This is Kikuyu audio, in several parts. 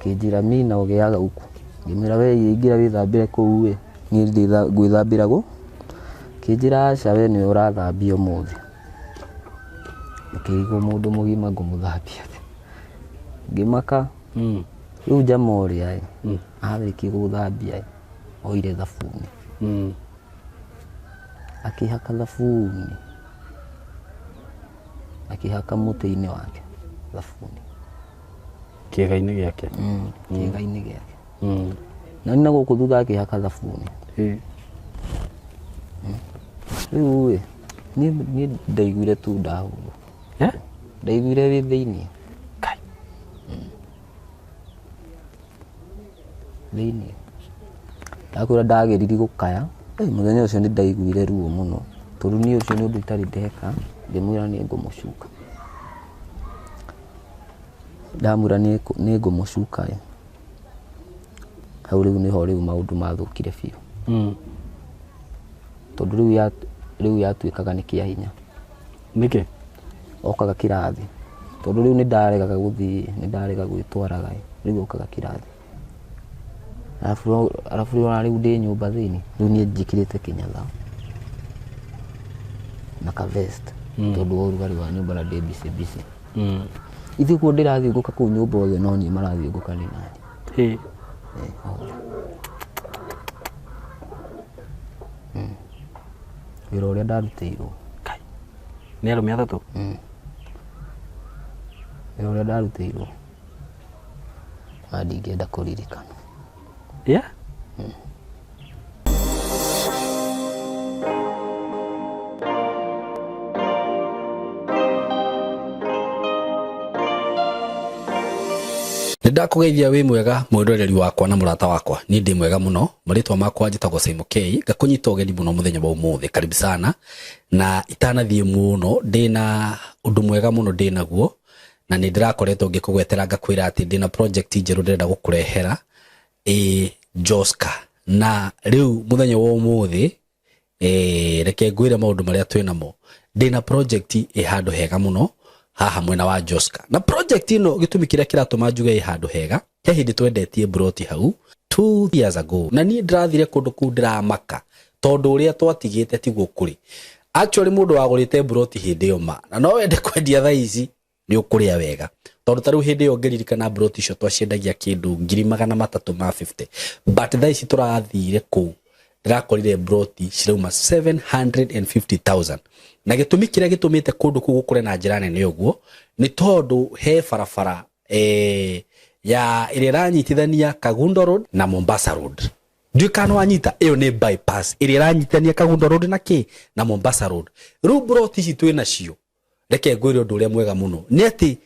Akĩnjĩra mi na ũgĩaga huku. Ngĩmwĩra we ingĩra wĩthambĩre kũu ĩ, niĩ ngwĩthambĩra gũ? Akĩnjĩra aca we nĩwe ũrathambia ũmũthĩ. Ngĩrigwo mũndũ mũgima ngũmũthambia atĩa. Ngĩmaka. Rĩu njama ũrĩa ĩ, arĩkia gũthambia ĩ, oire thabuni. Akĩhaka thabuni, akĩhaka mũtĩ-inĩ wake thabuni. Kĩĩga-inĩ gĩake? Kĩĩga-inĩ gĩake. Na nĩ na gũkũ thutha akĩhaka thabuni. Rĩu ĩ, niĩ ndaiguire tu ndahũrwo. Eh? Ndaiguire wĩ thĩiniĩ. Kai. Thĩiniĩ. Ndakwĩra ndageririe gũkaya, mũthenya ũcio nĩ ndaiguire ruo mũno, tondũ niĩ ũcio nĩ ũndũ itarĩ ndeka, ngĩmwĩra nĩ ngũmũcuka. Ndamwĩra nĩ ngũmũcuka ĩ, hau rĩu nĩho rĩu maũndũ mathũkire biũ. Tondũ rĩu yatuĩkaga nĩ kĩa hinya. Nĩkĩ? Okaga kĩrathi. Tondũ rĩu nĩ ndaregaga gũthiĩ, nĩ ndarega gwĩtwaraga ĩ, rĩu okaga kĩrathi. Arabu rĩu ona rĩu ndĩ nyũmba thĩiniĩ, rĩu niĩ njĩkĩrĩte kĩnyatha na ka vest tondũ wa ũrugarĩ wa nyũmba na ndĩ busy busy. Ithuĩ kuo ndĩrathiũngũka kũu nyũmba othe no niĩ marathiũngũka nĩ nani. Othe. Wĩra ũrĩa ndarutĩirwo. Kai. Nĩ arũme atatũ? Wĩra ũrĩa ndarutĩirwo. Na ndingĩenda kũririkana. Yeah? Nĩ ndakũgeithia wĩ mwega mwĩroreri wakwa na mũrata wakwa. Niĩ ndĩ mwega mũno. Marĩtwa makwa njĩtagwo Simon K. Ngakũnyita ũgeni mũno mũthenya wa ũmũthĩ. Karibu sana. Na itanathiĩ mũno ndĩna ũndũ mwega mũno ndĩnaguo. Na nĩ ndĩrakoretwo ngĩkũgwetera ngakwĩra atĩ ndĩna project njerũ ndĩrenda gũkũrehera ĩ Joska. Na rĩu mũthenya wa ũmũthĩ reke ngwĩre maũndũ marĩa twĩ namo. Ndĩna project ĩ handũ hega mũno haha mwena wa Joska. Na project ĩno gĩtũmi kĩrĩa kĩratũma njuge ĩ handũ hega, he hĩndĩ twendetie mburoti hau 2 years ago. Na niĩ ndĩrathire kũndũ kũu ndĩramaka tondũ ũrĩa twatigĩte tiguo kũrĩ. Actually mũndũ wagũrĩte mburoti hĩndĩ ĩyo ma, na no wende kwendia thaa ici nĩ ũkũrĩa wega. Tondũ ta rĩu hĩndĩ ĩyo ngĩririkana mburoti icio twaciendagia kĩndũ ngiri magana matatũ ma 50. But thaa ici tũrathire kũu ndĩrakorire mburoti cirauma 750,000. Na gĩtũmi kĩrĩa gĩtũmĩte kũndũ kũu gũkũre na njĩra nene ũguo nĩ tondũ he barabara ya ĩrĩa ĩranyitithania Kangundo Road na Mombasa Road. Ndiũĩ kana wanyita, ĩyo nĩ bypass ĩrĩa ĩranyitithania Kangundo Road na kĩ? Na Mombasa Road. Rĩu mburoti ici twĩ nacio, reke ngwĩre ũndũ ũrĩa mwega mũno, nĩ atĩ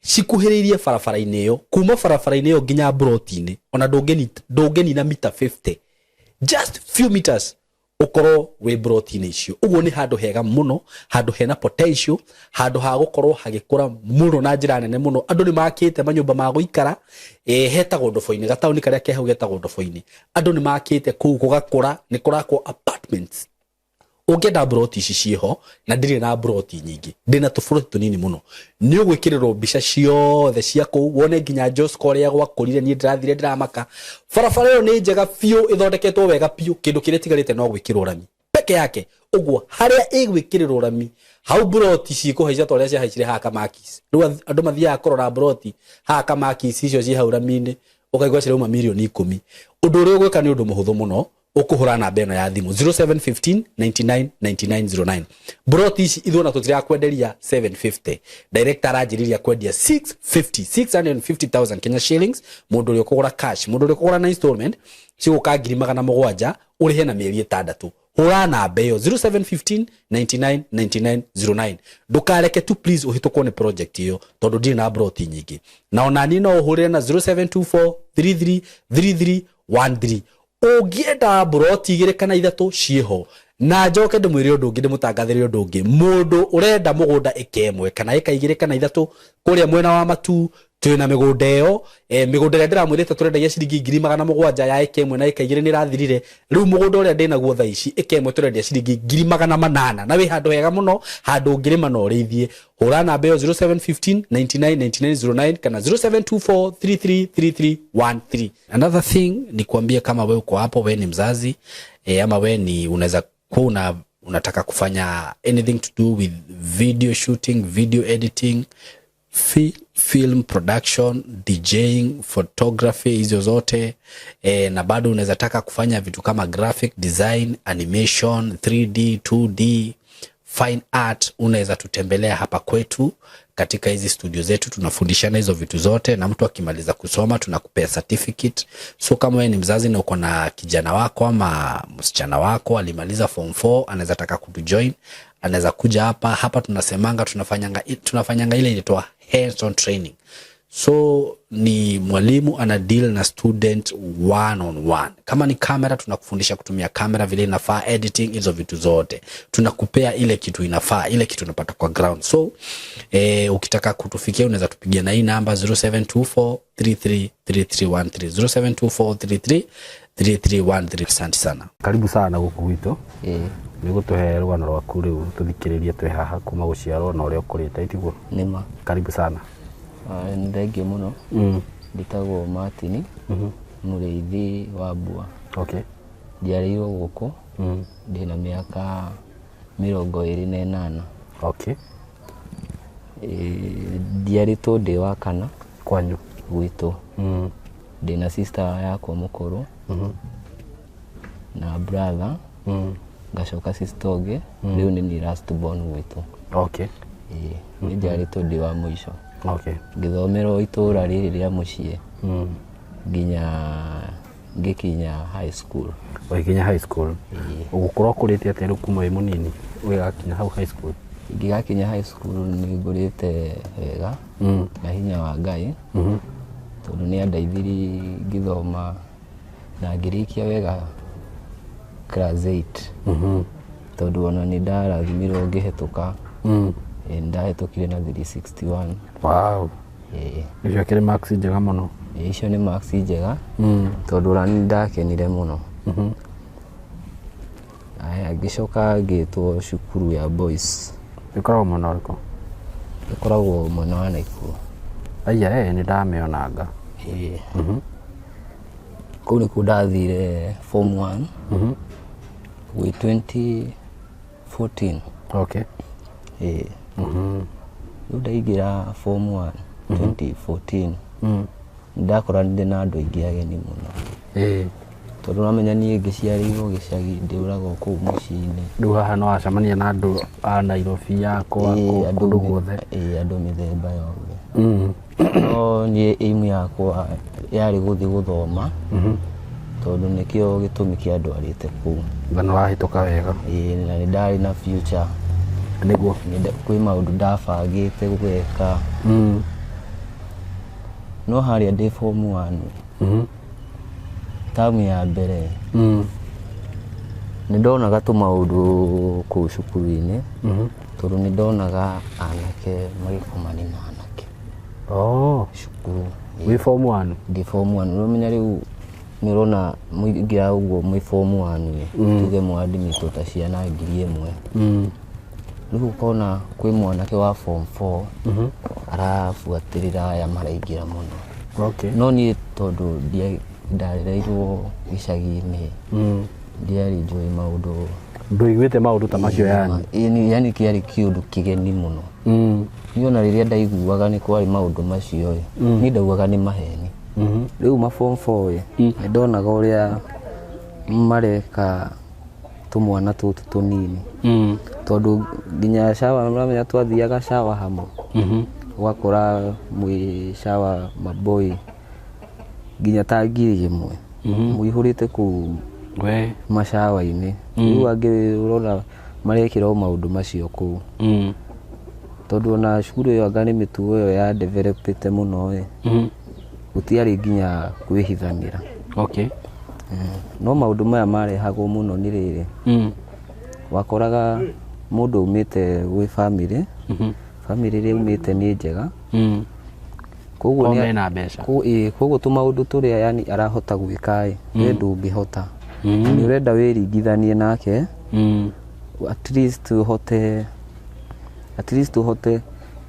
cikuhĩrĩirie barabara-inĩ ĩyo, kuma barabara-inĩ ĩyo nginya mburoti-inĩ, ona ndũngĩnina mita 50, just few meters ũkorwo wĩ mburoti-inĩ icio. Ũguo nĩ handũ hega mũno, handũ hena potential, handũ ha gũkorwo hagĩkũra mũno na njĩra nene mũno. Andũ nĩ makĩte manyũmba ma gũikara, hetagwo Ndobo-inĩ, gataũni karĩa ke hau getagwo Ndobo-inĩ. Andũ nĩ makĩte kũu gũgakũra, nĩ kũrakwo apartments. Ũngĩenda mburoti ici ciĩho, na ndirĩ na mburoti nyingĩ, ndĩna tũburoti tũnini mũno. Nĩ ũgwĩkĩrĩrwo mbica ciothe cia kũu, wone nginya Joska ũrĩa gwakũrire, niĩ ndĩrathire ndĩramaka. Barabara ĩyo nĩ njega biũ, ĩthondeketwo wega biũ, kĩndũ kĩrĩa ĩtigarĩte no gwĩkĩrwo rami peke yake. Ũguo harĩa ĩgwĩkĩrĩrwo rami, hau mburoti cikũhaica ta ũrĩa ciahaicire haha Kamakis. Rĩu andũ mathiaga kũrora mburoti haha Kamakis icio ciĩ hau rami-inĩ, ũkaigua cirauma mirioni ikũmi. Ũndũ ũrĩa ũgwĩka nĩ ũndũ mũhũthũ mũno, ũkũhũra namba ĩno ya thimũ 0715 99 99 09. Mburoti ici ithuĩ ona tũtirakwenderia 750, director aranjĩrĩria kwendia 650, 650,000 Kenya shillings. Mũndũ ũrĩa ũkũgũra cash, mũndũ ũrĩa ũkũgũra na installment cigũka ngiri magana mũgwanja, ũrĩhe na mĩeri ĩtandatũ. Hũra namba ĩyo 0715 99 99 09. Ndũkareke tu please ũhĩtũkwo nĩ project ĩyo tondũ ndirĩ na mburoti nyingĩ. Na ona niĩ no ũhũrĩre na 0724 33 33 13. Ũngĩenda mburoti igĩrĩ kana ithatũ ciĩho. Na njoke ndĩmwĩre ũndũ ũngĩ, ndĩmũtangathĩre ũndũ ũngĩ. Mũndũ ũrenda mũgũnda ĩka ĩmwe kana ĩka igĩrĩ kana ithatũ kũrĩa mwena wa Matuu, Twina mĩgũnda ĩyo, mĩgũnda ĩrĩa ndĩramwĩrĩte tũrendagia ciringi 700,000 ya ĩka 1 na ĩka 2 nĩ ĩrathirire. Rĩu mũgũnda ũrĩa ndĩnaguo thaa ici, ĩka 1 tũrendia ciringi 800,000, na wĩ handũ hega mũno, handũ ũngĩrĩma na ũrĩithie. Hũra namba ĩyo 0715 99 99 09 kana 0724 333313. Another thing ni kuambia, kama we uko hapo, we ni mzazi, ama we ni unaweza kuwa unataka kufanya anything to do with video shooting, video editing, film production, DJing, photography, hizo zote, na bado unaweza taka kufanya vitu kama graphic design, animation, 3D, 2D, fine art, unaweza tutembelea hapa kwetu katika hizi studio zetu. Tunafundishana hizo vitu zote, na mtu akimaliza kusoma tunakupea certificate. So kama wewe ni mzazi na uko na kijana wako ama msichana wako alimaliza form 4, anaweza taka kutujoin, anaweza kuja hapa. Hapa tunasemanga tunafanyanga ile inaitwa hands on training. So ni mwalimu ana deal na student one on one. Kama ni kamera, tunakufundisha kutumia kamera vile inafaa, editing, hizo vitu zote tunakupea ile kitu inafaa, ile kitu unapata kwa ground. So ukitaka kutufikia unaweza tupigia na hii namba 0724 333313, 0724333313. Asante sana. Karibu sana gũkũ gwitũ. Ĩĩ. Nĩ gũtũhe rũgano rwaku rĩu tũthikĩrĩrie twĩ haha, kuma gũciarwo na ũrĩa ũkũrĩte, itiguo? Nĩma. Karibu sana. Nĩ thengiũ mũno. Njĩtagwo Martin Mũrĩithi wa Mbua. Njiarĩirwo gũkũ. Ndĩna mĩaka 28. Njiarĩtwo ndĩ wa kana. Kwanyu? Gwitũ. Ndĩna sister yakwa mũkũrũ na brother, ngacoka sister ũngĩ rĩu nĩ niĩ last born gwitũ. Ĩĩ, nĩ njiarĩtwo ndĩ wa mũico. Ngĩthomera itũra rĩrĩ rĩa mũciĩ nginya ngĩkinya high school. Ũgĩkinya high school? Ĩĩ. Ũgũkorwo ũkũrĩte atĩa rĩu kuma wĩ mũnini ũgĩgakinya hau high school? Ingĩgakinya high school nĩ ngũrĩte wega na hinya wa Ngai, tondũ nĩ andeithirie ngĩthoma na ngĩrĩkia wega class 8, tondũ ona nĩ ndarathimirwo ngĩhetũka. Ĩĩ, nĩ ndahĩtũkire na 361. Wow. Ĩĩ. Icio akĩrĩ marks njega mũno. Ĩĩ, icio nĩ marks njega, tondũ ona nĩ ndakenire mũno. Aya, ngĩcoka ngĩtwo cukuru ya boys. Ĩkoragwo mwena ũrĩkũ? Ĩkoragwo mwena wa Naikuru. Aya, nĩ ndamĩonanga. Ĩĩ. Kũu nĩkuo ndathire form 1 gwĩ 2014. Ĩĩ. Rĩu ndaingĩra form 1 2014, nĩndakoranire na andũ aingĩ ageni mũno, tondũ ũramenya niĩ ngĩciarĩirwo gĩcagi, ndĩũragwo kũu mũciĩ-inĩ. Rĩu haha no wacemania na andũ a Nairobi yakwa kũndũ guothe. Ĩĩ, andũ mĩthemba yothe. No niĩ aim yakwa yarĩ gũthiĩ gũthoma, tondũ nĩkĩo gĩtũmi kĩa ndwarĩte kũu. Na nĩ wahĩtũka wega? Ĩĩ, na nĩ ndarĩ na future. Kwĩ maũndũ ndabangĩte gwĩka. No harĩa ndĩ form 1, tamu ya mbere, nĩ ndonaga tũmaũndũ kũu cukuru-inĩ, tondũ nĩ ndonaga anake magĩkomani na anake cukuru. Wĩ form 1? Ndĩ form 1. Ũramenya rĩu nĩ ũrona mũingĩra ũguo mwĩ form 1, tuge mwadimĩtwo ta ciana 1,000. Rĩu ũkona kwĩ mwanake wa form 4 arabuatĩrĩra aya maraingĩra mũno. No niĩ tondũ ndarereirwo gĩcagi-inĩ, ndiarĩ njũĩ maũndũ. Ndũiguĩte maũndũ ta macio yani? Yani kĩarĩ kĩũndũ kĩgeni mũno. Niĩ ona rĩrĩa ndaiguaga nĩ kwarĩ maũndũ macio ĩ, niĩ ndaugaga nĩ maheni. Rĩu ma form 4 ĩ, nĩ ndonaga ũrĩa mareka tũmwana tũtũ tũnini, tondũ nginya shower, ũramenya twathiaga shower hamwe, ũgakora mwĩ shower maboi nginya ta 1,000 mũihũrĩte kũu We. macawa-inĩ. Rĩu angĩ ũrona marekĩra o maũndũ macio kũu, tondũ ona cukuru ĩyo anga nĩ mĩtugo ĩyo ya developĩte mũno ĩ, gũtiarĩ nginya kwĩhithanĩra. No maũndũ maya marehagwo mũno nĩ rĩrĩ, wakoraga mũndũ aumĩte gwĩ family, family ĩrĩa aumĩte nĩ njega, Koguo O nĩ- mena mbeca. Koguo tũmaũndũ tũrĩa yani arahota gwĩka ĩ, we ndũngĩhota. Nĩ ũrenda wĩringithanie nake, at least ũhote, at least ũhote,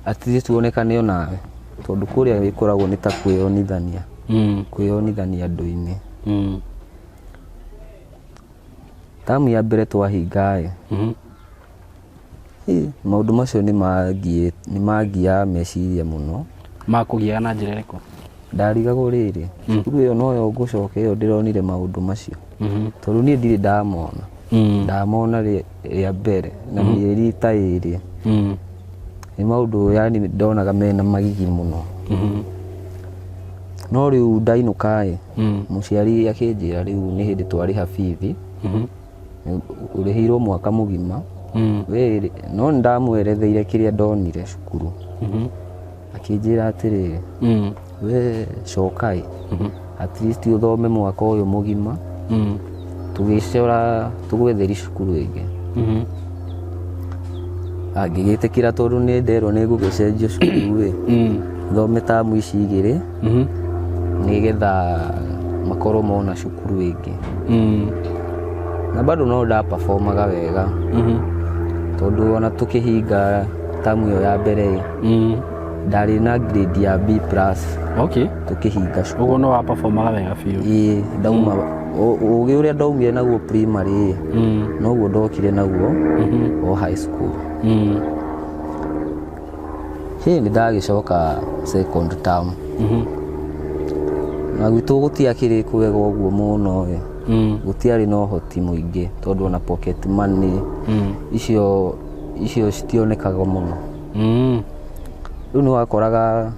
at least wonekane onawe, tondũ kũrĩa ĩkoragwo nĩ ta kwĩyonithania, kwĩyonithania andũ-inĩ. Tamu ya mbere twahinga ĩ, maũndũ macio nĩ mangiaga meciria mũno. Makũgiaga na njĩra ĩrĩkũ? Ndarigagwo rĩrĩ, cukuru ĩyo noyo ngũcoka ĩyo ndĩronire maũndũ macio, tondũ niĩ ndirĩ ndamona. Ndamona rĩa mbere na mĩeri ta ĩrĩ. Nĩ maũndũ yani ndonaga mena magigi mũno. No rĩu ndainũka ĩ, mũciari akĩnjĩra rĩu nĩ hĩndĩ twarĩha bithi, ũrĩhĩirwo mwaka mũgima. We no nĩ ndamweretheire kĩrĩa ndonire cukuru. Akĩnjĩra atĩrĩrĩ, we coka ĩ, at least ũthome mwaka ũyũ mũgima, tũgĩcora tũgwetheri cukuru ĩngĩ. Angĩgĩtĩkĩra tondũ nĩ nderwo nĩ ngũgĩcenjio cukuru ĩ, thome tamu ici igĩrĩ, nĩgetha makorwo mona cukuru ĩngĩ. Na bado no ndaperformaga wega, tondũ ona tũkĩhinga tamu ĩyo ya mbere ĩ, ndarĩ na grade ya B plus. Tũkĩhinga cukuru. Ũguo no waperformaga wega biũ. Ĩĩ, ndauma ũgĩ ũrĩa ndaumire naguo primary ĩ, noguo ndokire naguo o high school. Hĩ, nĩ ndagĩcoka second term. Na gwitũ gũtiakĩrĩ kwega ũguo mũno ĩ, gũtiarĩ na ũhoti mũingĩ, tondũ ona pocket money icio icio citionekaga mũno. Rĩu nĩ wakoraga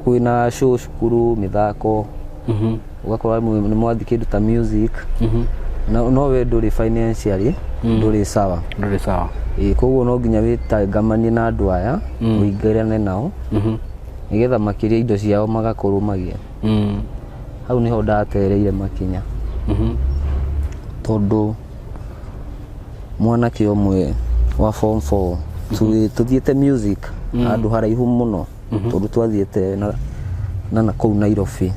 kwĩna show cukuru, mĩthako, ũgakora nĩ mwathiĩ kĩndũ ta music, no we ndũrĩ financially ndũrĩ sawa. Ndũrĩ sawa. Ĩĩ, koguo no nginya wĩtangamanie na andũ aya, ũingĩrane nao, nĩgetha makĩria indo ciao magakũrũmagia. Hau nĩho ndatereire makinya, tondũ mwanake ũmwe wa form 4 tũthiĩte music handũ haraihu mũno, tondũ twathiĩte na kũu Nairobi.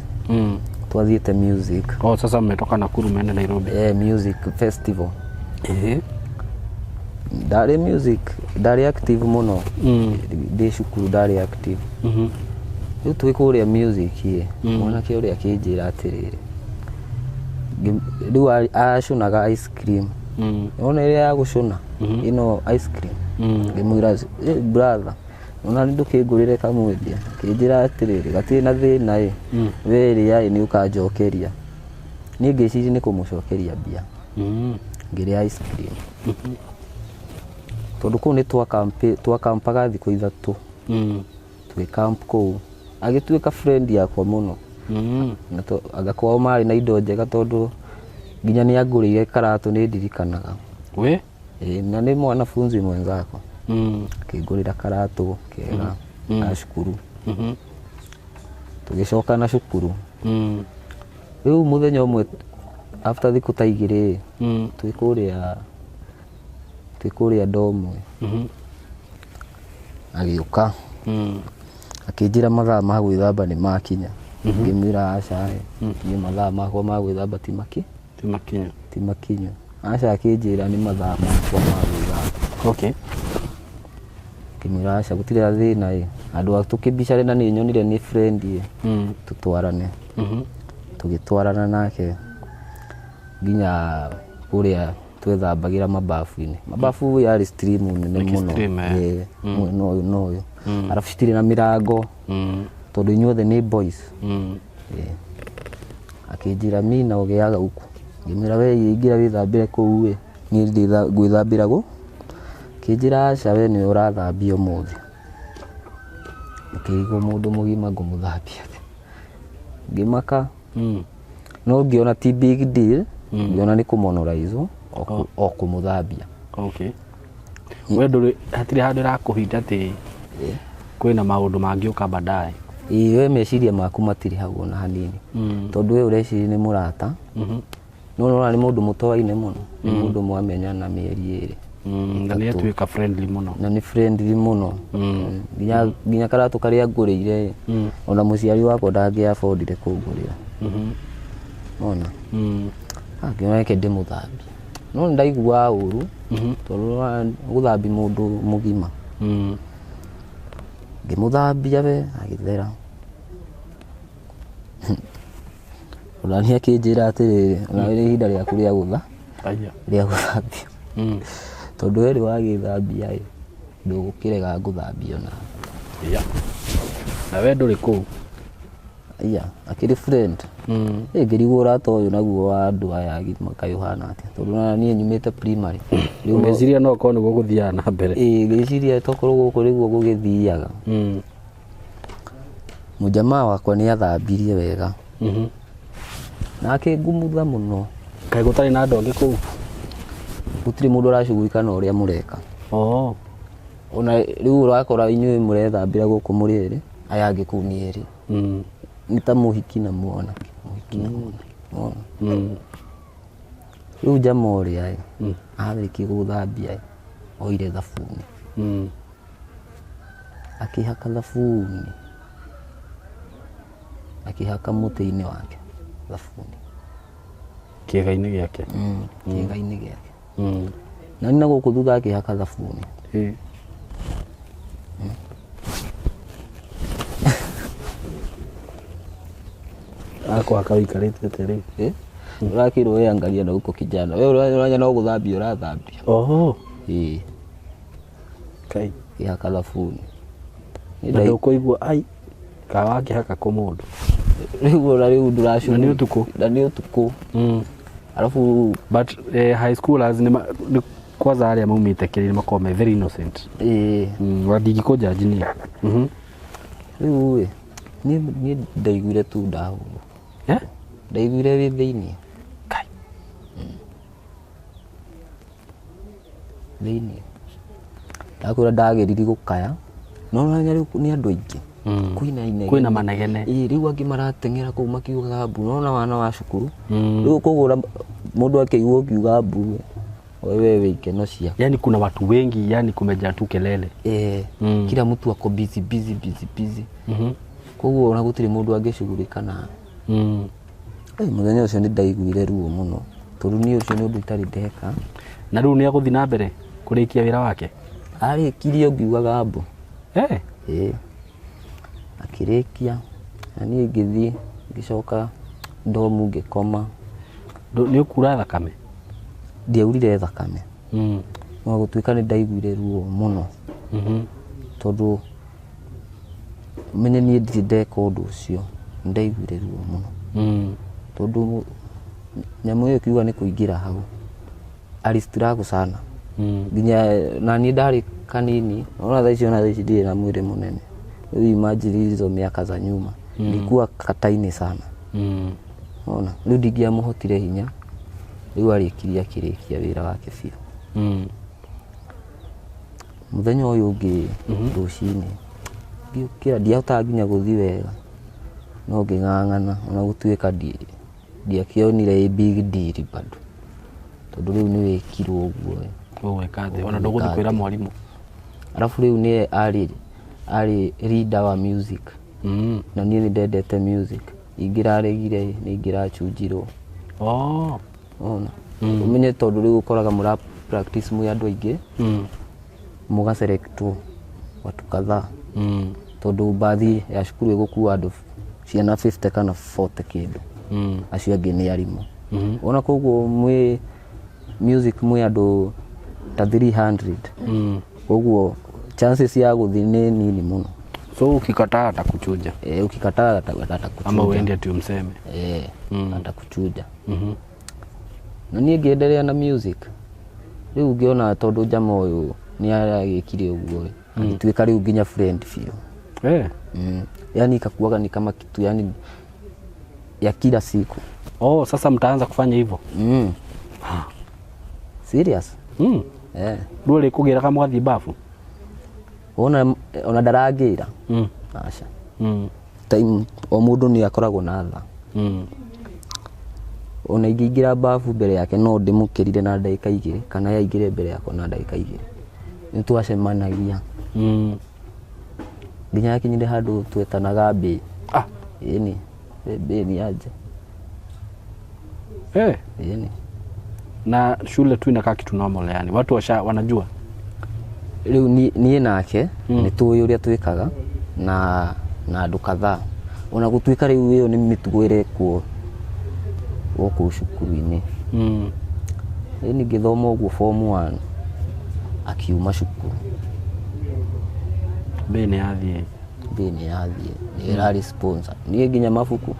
Twathiĩte music. Oh, sasa mmetoka Nakuru mmeenda Nairobi. Eh, music festival. Ndarĩ music, ndarĩ active mũno. Ndĩ cukuru ndarĩ active. Rĩu twĩ kũrĩa music ĩ, mwanake ũrĩa akĩnjĩra atĩrĩrĩ, rĩu acũnaga ice cream. Ona ĩrĩa ya gũcũna ĩno ice cream, ngĩmwĩra, "Eh, brother, ona nĩ ndũkĩngũrĩre kamwendia." Akĩnjĩra atĩrĩrĩ, gatirĩ na thĩna ĩ, we rĩa ĩ, nĩ ũkanjokeria. Niĩ ngĩciria nĩ kũmũcokeria mbia. Ngĩrĩa ice cream, tondũ kũu nĩ twakampaga thikũ 3. Twĩ camp kũu agĩtuĩka friend yakwa mũno. Na anga kwao marĩ na indo njega, tondũ nginya nĩ angũrĩire karatũ, nĩ ndirikanaga. We? Ĩĩ, na nĩ mwanafunzi mwenzako. Akĩngũrĩra karatũ kega ga cukuru. Tũgĩcoka na cukuru. Rĩu mũthenya ũmwe after thikũ ta 2, twĩ kũrĩa dorm, agĩũka, akĩnjĩra mathaa ma gwĩthamba nĩ makinya. Ngĩmwĩra aca ĩ, niĩ mathaa makwa ma gwĩthamba ti maki Ti makinya. Ti makinyu. Aca, akĩnjĩra nĩ mathaa makwa ma gwĩthamba. Ngĩmwĩra aca, gũtirĩ na thĩna ĩ, handũ ha tũkĩbicane na nĩ nyonire nĩ friend ĩ, tũtwarane. Tũgĩtwarana nake nginya kũrĩa twethambagĩra mabafu-inĩ. Mabafu yarĩ stream nene Nĩ mũno. stream, eh. Ĩĩ, mwena ũyũ na ũyũ, arabu citirĩ na mĩrango, tondũ inyuothe nĩ boys. Ĩĩ. Akĩnjĩra mi na ũgĩaga huku. Ngĩmwĩra we ingĩra wĩthambĩre kũu ĩ, niĩ ngwĩthambĩra gũ. Akĩnjĩra aca, we nĩwe ũrathambia ũmũthĩ. Ngĩigua mũndũ mũgima ngũmũthambia atĩa? Ngĩmaka. No ngĩona ti big deal, ngĩona nĩ kũmonoraizwo o kũmũthambia. Okay. We ndũrĩ, hatirĩ handũ ĩrakũhinda atĩ kwĩna maũndũ mangĩũka baadaye? Ĩĩ, we meciria maku matirĩ hau ona hanini, tondũ we ũreciria nĩ mũrata, no ũrona nĩ mũndũ mũtoaine mũno, nĩ mũndũ mwamenyana mĩeri 2. Na nĩ atuĩka friendly mũno. Na nĩ friendly mũno. Nginya karatũ karĩa ngũrĩire, ona mũciari wakwa ndangĩ affordire kũngũrĩra. Ona ngĩona reke ndĩmũthambie, no nĩ ndaiguaga ũru tondũ gũthambia mũndũ mũgima. Ngĩmũthambia we agĩthera. Ona niĩ akĩnjĩra atĩrĩrĩ, ona nĩ ihinda rĩaku rĩa gũtha Aya. rĩa gũthambio, tondũ we wagĩthambia ĩ, ndũgũkĩrega ngũthambio nawe. Yeah. Na we ndũrĩ kũu. Iya, akĩrĩ friend. Ĩ, ngĩrigwo ũrata ũyũ naguo wa andũ aya agima kaĩ ũhana atĩa, tondũ ona niĩ nyumĩte primary rĩu. Ũgeciria no korwo nĩguo gũthiaga na mbere. Ĩ, ngĩciria tokorwo gũkũ nĩguo gũgĩthiaga. Mũjamaa wakwa nĩ athambirie wega na akĩngumutha mũno. Kaĩ gũtarĩ na andũ angĩ kũu? Gũtirĩ mũndũ ũracugurika na ũrĩa mũreka. Oh. Ona rĩu ũrakora inyuĩ mũrethambĩra gũkũ mũrĩ erĩ, aya angĩ kũu nĩ erĩ. Nĩ ta mũhiki na mwanake, mũhiki na mwanake. Wona? Rĩu njama ũrĩa ĩ arĩkia gũthambia ĩ, oire thabuni, akĩhaka thabuni, akĩhaka mũtĩ-inĩ wake thabuni. Kĩĩga-inĩ gĩake. Kĩĩga-inĩ gĩake. Na nĩ na gũkũ thutha akĩhaka thabuni. Ĩ. Akũhaka ũikarĩte atĩa rĩu? Eh? Ũrakĩrwo we angalia na huko kijana, we ũranya no gũthambia ũrathambia. Oho. Ĩĩ. Kai. Kĩhaka thabuni. Na ndũkũigua ai ka wakĩhaka kũ mũndũ. Rĩu ona rĩu ndũracugurika. Na nĩ ũtukũ? Na nĩ ũtukũ. Alafu But high schoolers nĩ kwanza arĩa maumĩte kĩrĩ nĩ makoragwo me very innocent. Ĩĩ. Wa ndingĩkũnjanji niĩ. Rĩu ĩ, niĩ ndaiguire tu ndahũrwo. Eh? Ndaiguire wĩ thĩiniĩ. Kai. Thĩiniĩ ndakwĩra ndagĩriri gũkaya, no ũramenya rĩu nĩ andũ aingĩ. Kwĩna inegene. Kwĩna manegene. Ĩĩ, rĩu angĩ marateng'era kũu makiugaga mbu, nona wana wa cukuru. Rĩu kũgũra mũndũ akĩigua ũkiuga mbu, wewe wĩ ikeno ciaku. Yani kuna watu wengi, yani kumejaa tu kelele. Eh, kila mtu ako busy busy busy busy. Koguo ona gũtirĩ mũndũ angĩcugurika nawe. Ĩ, mũthenya ũcio nĩ ndaiguire ruo mũno tondũ niĩ ũcio nĩ ũndũ itarĩ ndeka. Na rĩu nĩ agũthiĩ na mbere kũrĩkia wĩra wake? Arĩkirie ngiugaga mbu. Eh. Ĩĩ, akĩrĩkia na niĩ ngĩthiĩ ngĩcoka ndomu ngĩkoma. Nĩ ũkura thakame? Ndiaurire thakame, no gũtuĩka nĩ ndaiguire ruo mũno, tondũ menye niĩ ndirĩ ndeka ũndũ ũcio, nĩ ndaiguire ruo mũno, tondũ nyamũ ĩyo ĩkiuga nĩ kũingĩra hau alistruggle sana. Nginya na niĩ ndarĩ kanini, ona thaa ici, ona thaa ici ndirĩ na mwĩrĩ mũnene. Rĩu imagine hizo miaka za nyuma nilikuwa kataini sana. Ona rĩu ndingĩamũhotire hinya. Rĩu arĩkirie akĩrĩkia wĩra wake biũ. Mũthenya ũyũ ũngĩ rũcinĩ ngĩũkĩra, ndiahotaga nginya gũthiĩ wega, no ngĩng'ang'ana, ona gũtuĩka ndiakĩonire ĩ big deal bado, tondũ rĩu nĩ wĩkirwo ũguo ĩ. Ũgwĩka atĩa? Ona ndũgũthiĩ kwĩra mwarimũ. Arabu rĩu nĩye arĩ leader wa music. Na niĩ nĩ ndendete music, ingĩraregire nĩ ingĩrachunjirwo. Oh. Ona ũmenye tondũ rĩu ũkoraga mũra practice mwĩ andũ aingĩ, mũgaselectwo watu kadhaa, tondũ mbathi ya cukuru ĩgũkua andũ ciana 50 kana 40 kĩndũ. Acio angĩ nĩ arimũ. Ona koguo mwĩ music mwĩ andũ ta 300. Koguo chances ya gũthiĩ nĩ nini mũno. So ukikataa atakuchuja. Eh, ukikataa atakuchuja. Ama uende ati umseme. Eh, atakuchuja. Na niĩ ngĩendelea na music. Rĩu ngĩona tondũ jama ũyũ nĩ aragĩkire ũguo ĩ, agĩtuĩka rĩu nginya friend biũ. Eh. Yani ikakuwaga ni kama kitu yani ya kila siku. Oh, sasa mtaanza kufanya hivyo. Serious? Eh. Rĩu rĩkũgĩraga mwathiĩ bafu. Ona ona ndarangĩra. Aca. Time o mũndũ nĩ akoragwo na tha. Ona ingĩingĩra bafu mbere yake no ndĩmũkĩrire na ndagĩka 2 kana ye aingĩre mbere yakwa na ndagĩka 2. Nĩ twacemanagia. Nginya yakinyire handũ twetanaga mbĩ. Ah. Ĩni. Mbĩ ni aje. Eh. Ĩni. Na shule tu inakaa kitu normal yani. Watu washa wanajua. Rĩu niĩ nake nĩ tũĩ ũrĩa twĩkaga na andũ kadhaa. Ona gũtuĩka rĩu ĩyo nĩ mĩtugo ĩrekwo gũkũ cukuru-inĩ. Ĩni ngĩthoma ũguo form 1 akiuma cukuru. Mbĩ nĩ yathiĩ. Mbĩ nĩ yathiĩ. Nĩ ĩrarĩ sponsor. Niĩ nginya mabuku.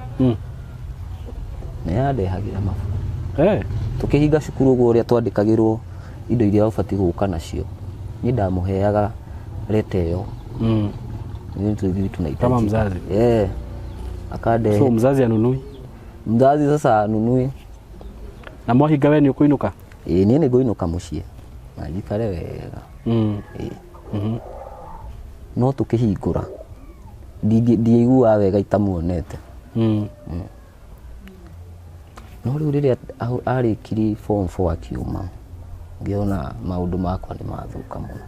Nĩ yandehagĩra mabuku. Tũkĩhinga cukuru ũguo ũrĩa twandĩkagĩrwo indo iria ũbatiĩ gũka nacio. Niĩ ndamũheaga leta ĩyo. Nĩ tũthiĩ tunahitaji. Kama mzazi. Akande. So mzazi anunui? Mzazi sasa anunui. Na mwahinga we nĩ ũkũinũka? Ĩĩ, niĩ nĩ ngũinũka mũciĩ. Na njikare wega. Ĩĩ. No tũkĩhingũra ndiaiguaga wega itamuonete. No rĩu rĩrĩa arĩkirie form 4 akiuma, ngĩona maũndũ makwa nĩ mathũka mũno.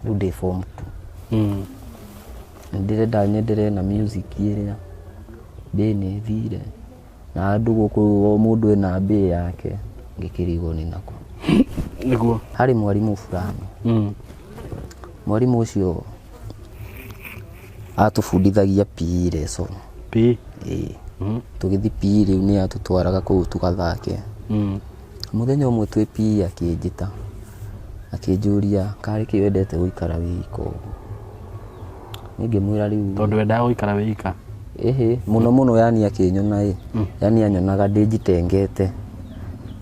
Rĩu ndĩ form 2. Nĩ ndĩrenda nyenderee na music ĩrĩa mbĩ nĩ ĩthire. Na andũ gũkũ o mũndũ ena mbĩ yake, ngĩkĩrigwo nĩ nakũ. Nĩguo. Harĩ mwarimũ fulani. Mwarimũ ũcio atũbundithagia PE lesson. PE? Ĩĩ. Tũgĩthiĩ PE rĩu nĩ atũtwaraga kũu tũgathake. Mũthenya ũmwe twĩ PE akĩnjĩta, akĩnjũria karĩ kĩ wendete gũikara wĩ ika ũguo. Niĩ ngĩmwĩra rĩu Tondũ wendaga gũikara wĩ ika? Ĩhĩ, mũno mũno yani akĩnyona ĩ. Yani anyonaga ndĩ njitengete.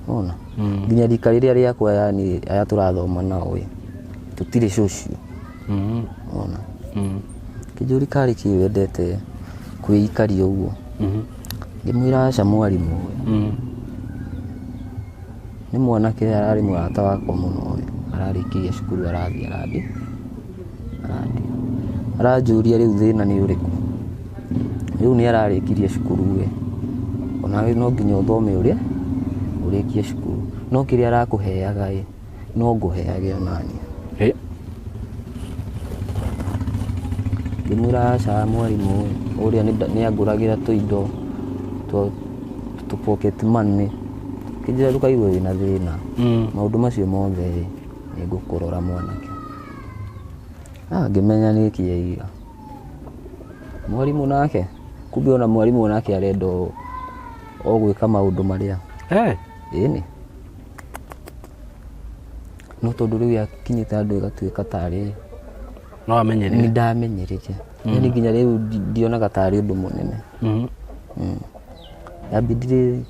Ona? Nginya rika rĩrĩa rĩakwa yani aya tũrathoma nao ĩ, tũtirĩ social. Ona? Kĩnjũri karĩ kĩ wendete kwĩikaria ũguo. Ngĩmwĩra aca mwarimũ ĩ. Nĩ mwanake ararĩ mũrata wakwa mũno ĩ, ararĩkirie cukuru arathiĩ arandi. Arandi. Aranjũria rĩu thĩna nĩ ũrĩkũ. Rĩu nĩ ararĩkirie cukuru ĩ. Onawe no nginya ũthome ũrĩa ũrĩkie cukuru. No kĩrĩa arakũheaga ĩ, no ngũheage onaniĩ. Ngĩmwĩra aca mwarimũ ĩ, ũrĩa nĩ angũragĩra tũindo tũ pocket money. Kĩnjĩra ndũkaigue wĩna thĩna. Maũndũ macio mothe ĩ, nĩ ngũkũrora mwanake. Ngĩmenya nĩ kĩ aiga. Mwarimũ nake, kumbe ona mwarimũ nake arenda o gwĩka maũndũ marĩa. Ĩni. No tondũ rĩu yakinyĩte handũ ĩgatuĩka tarĩ No amenyerire. Nĩ ndamenyerire. Yaani nginya rĩu ndionaga tarĩ ũndũ mũnene. Yambindire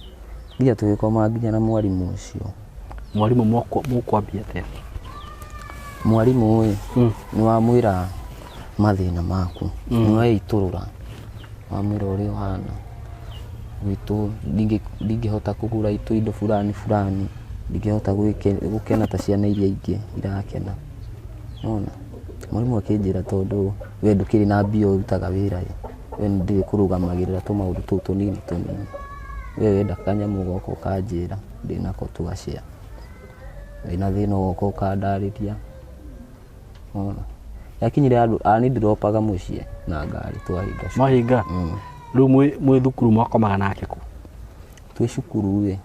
nginya tũgĩkoma nginya na mwarimũ ũcio. Mwarimũ mũkwambia atĩa? Mwarimũ ĩ, nĩ wamwĩra mathĩna maku, nĩ weitũrũra, wamwĩra ũrĩa ũhana. Gwitũ ndingĩhota kũgũra tũindo fulani fulani, ndingĩhota gũkena ta ciana iria ingĩ irakena. Nĩwona? Mwarimũ akĩnjĩra tondũ we ndũkĩrĩ na mbia ũrutaga wĩra ĩ, we nĩ ndĩrĩkũrũgamagĩrĩra tũmaũndũ tũu tũnini tũnini. We wenda kanyamũ ũgoka ũkanjĩra, ndĩnako tũgacare. Wĩna thĩna ũgoka ũkandarĩria. Nĩwona? Yakinyire handũ, niĩ ndĩropaga mũciĩ na ngari twahinga cukuru. Mwahinga? Rĩu mwĩ thukuru mwakomaga nake kũ? Twĩ cukuru ĩ,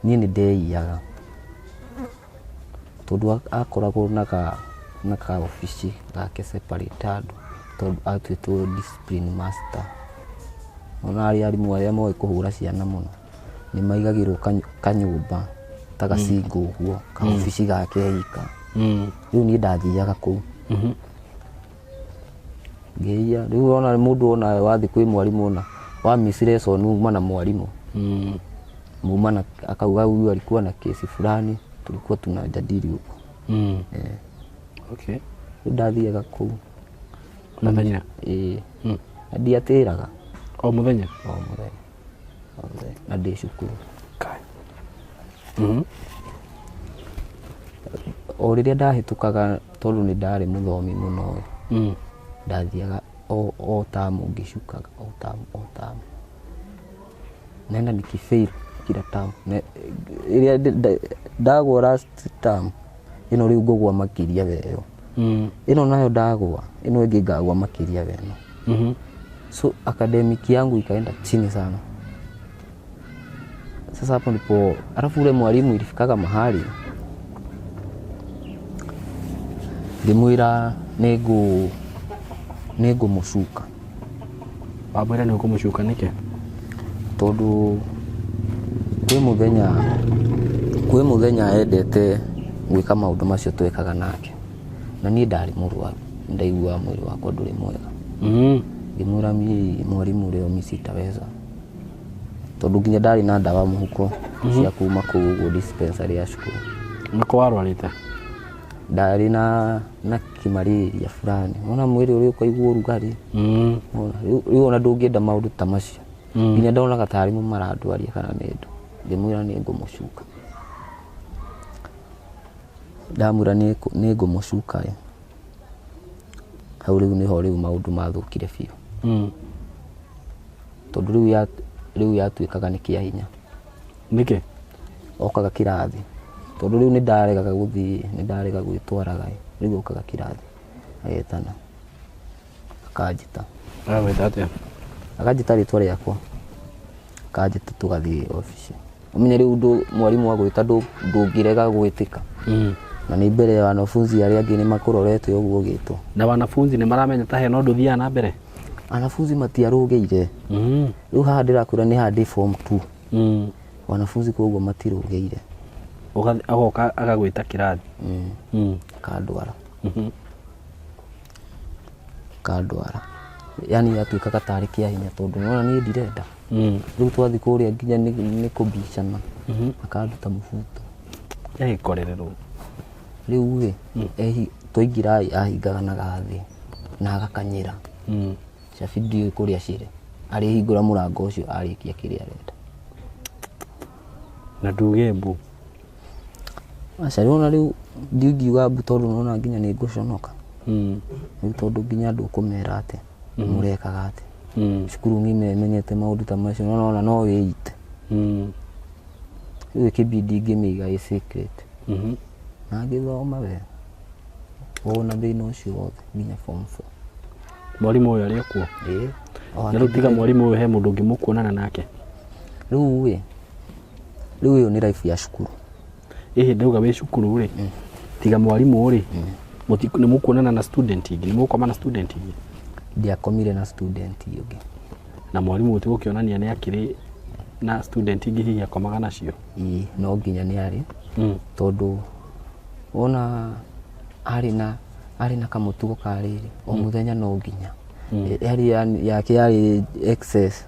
niĩ nĩ ndeiyaga. Tondũ akoragwo na ka obici gake separate handũ, tondũ atuĩtwo discipline master. Ona arĩa arimũ arĩa moĩ kũhũra ciana mũno, nĩ maigagĩrwo kanyũmba ta gacingo ũguo, ka obici gake ika. Rĩu niĩ ndathiaga kũu. Ngĩiya, rĩu ona mũndũ ona wathiĩ kwĩ mwarimũ ona, wa miss lesson uma na mwarimũ. Muma na akauga huyu alikuwa na kesi fulani, tulikuwa tunajadili huko. Rĩu ndathiaga kũu. Mũthenya? Ĩĩ. Na ndiatĩraga. O mũthenya? O mũthenya. O mũthenya. Na ndĩ cukuru. Kai. O rĩrĩa ndahĩtũkaga tondũ nĩ ndarĩ mũthomi mũno ĩ. Ndathiaga o tamu ngĩcukaga, o tamu, o tamu. Naenda nikifail kila term. Ĩrĩa ndagwa last term ĩno rĩu ngũgwa makĩria weyo. Ĩno nayo ndagwa ĩno ĩngĩ ngagwa makĩria weno. So academic yangu ikaenda chini sana. Sasa hapo ndipo alafu ule mwalimu ilifikaga mahali ngĩmwĩra nĩngũmũcuka. Wamwĩra nĩ ũkũmũcuka nĩkĩ? Tondũ kwĩ mũthenya endete gwĩka maũndũ macio twekaga nake na niĩ ndarĩ mũrwaru, ndaiguaga mwĩrĩ wakwa ndũrĩ mwega. Ngĩmwĩra mi mwalimu leo mi sitaweza, tondũ nginya ndarĩ na ndawa mũhuko cia kuma kũu ũguo dispensary ya cukuru. Nĩkũ warwarĩte? Ndarĩ na kĩmarĩria fulani, ona mwĩrĩ ũrĩa ũkaigua ũrugarĩ. Ona rĩu ona ndũngĩenda maũndũ ta macio. Nginya ndonaga tarĩ mo marandwaria kana nĩ ndũ. Ngĩmwĩra nĩ ngũmũcuka. Ndamwĩra nĩ ngũmũcuka ĩ, hau rĩu nĩho rĩu maũndũ mathũkire biũ. Tondũ rĩu yatuĩkaga nĩ kĩa hinya. Nĩkĩ? Okaga kĩrathi, tondũ rĩu nĩ ndaregaga gũthiĩ, nĩ ndarega gwĩtwaraga ĩ, rĩu okaga kĩrathi agetana akanjĩta. Agagwĩta atĩa? Akanjĩta rĩtwa rĩakwa, akanjĩta tũgathiĩ obici. Ũmenye rĩu mwarimũ agwĩta ndũngĩrega gwĩtĩka. Na nĩ mbere ya wanafunzi arĩa angĩ nĩ makũrorete ũguo ũgĩtwo. Na wanafunzi nĩ maramenya ta hena ũndũ ũthiaga na mbere? Wanafunzi matiarũgĩire. Rĩu haha ndĩrakwĩra nĩ haha ndĩ form 2. Wanafunzi koguo matirũgĩire. Agoka agagwĩta kĩrathi. Akandwara. Akandwara, yani yatuĩkaga tarĩ kĩa hinya tondũ nĩwona niĩ ndirenda. Rĩu twathiĩ kũrĩa nginya nĩ kũbicana. Akanduta mũbuto. Gĩkorererwo. Rĩu ĩ twaingĩra ĩ ahingaga na gathĩ na agakanyĩra. Cabi ndiũĩ kũrĩa cirĩ, arĩhingũra mũrango ũcio arĩkia kĩrĩa arenda. Na nduge mbu. Aca, rĩu rĩu ndingiuga mbu tondũ nĩwona nginya nĩ ngũconoka. Rĩu tondũ nginya andũ ũkũmera atĩ mũrekaga atĩ cukuru ng'ima ĩmenyete maũndũ ta macio, nĩwona ona no wĩite. Rĩu ĩkĩbidi ngĩmĩiga ĩ secret. Na ngĩthoma we ona thĩna ũcio wothe nginya form 4. Mwarimũ ũyũ arĩ o kuo? Ĩĩ. O Na rĩu tiga akĩndutĩra. Mwarimũ ũyũ he mũndũ ũngĩ mũkuonana nake? Rĩu ĩ rĩu ĩyo nĩ life ya cukuru. Ĩhĩ, ndauga wĩ cukuru rĩ, tiga mwarimũ rĩ, nĩ mũkuonana na student ingĩ, nĩ mũgũkoma na student ingĩ? Ndiakomire na student ũngĩ. Na mwarimũ ti gũkĩonania nĩ akĩrĩ na student ingĩ hihi akomaga nacio? Ĩĩ, no nginya nĩ arĩ, tondũ wona arĩ na kamũtugo ka rĩrĩ o mũthenya no nginya yarĩ yake yarĩ excess.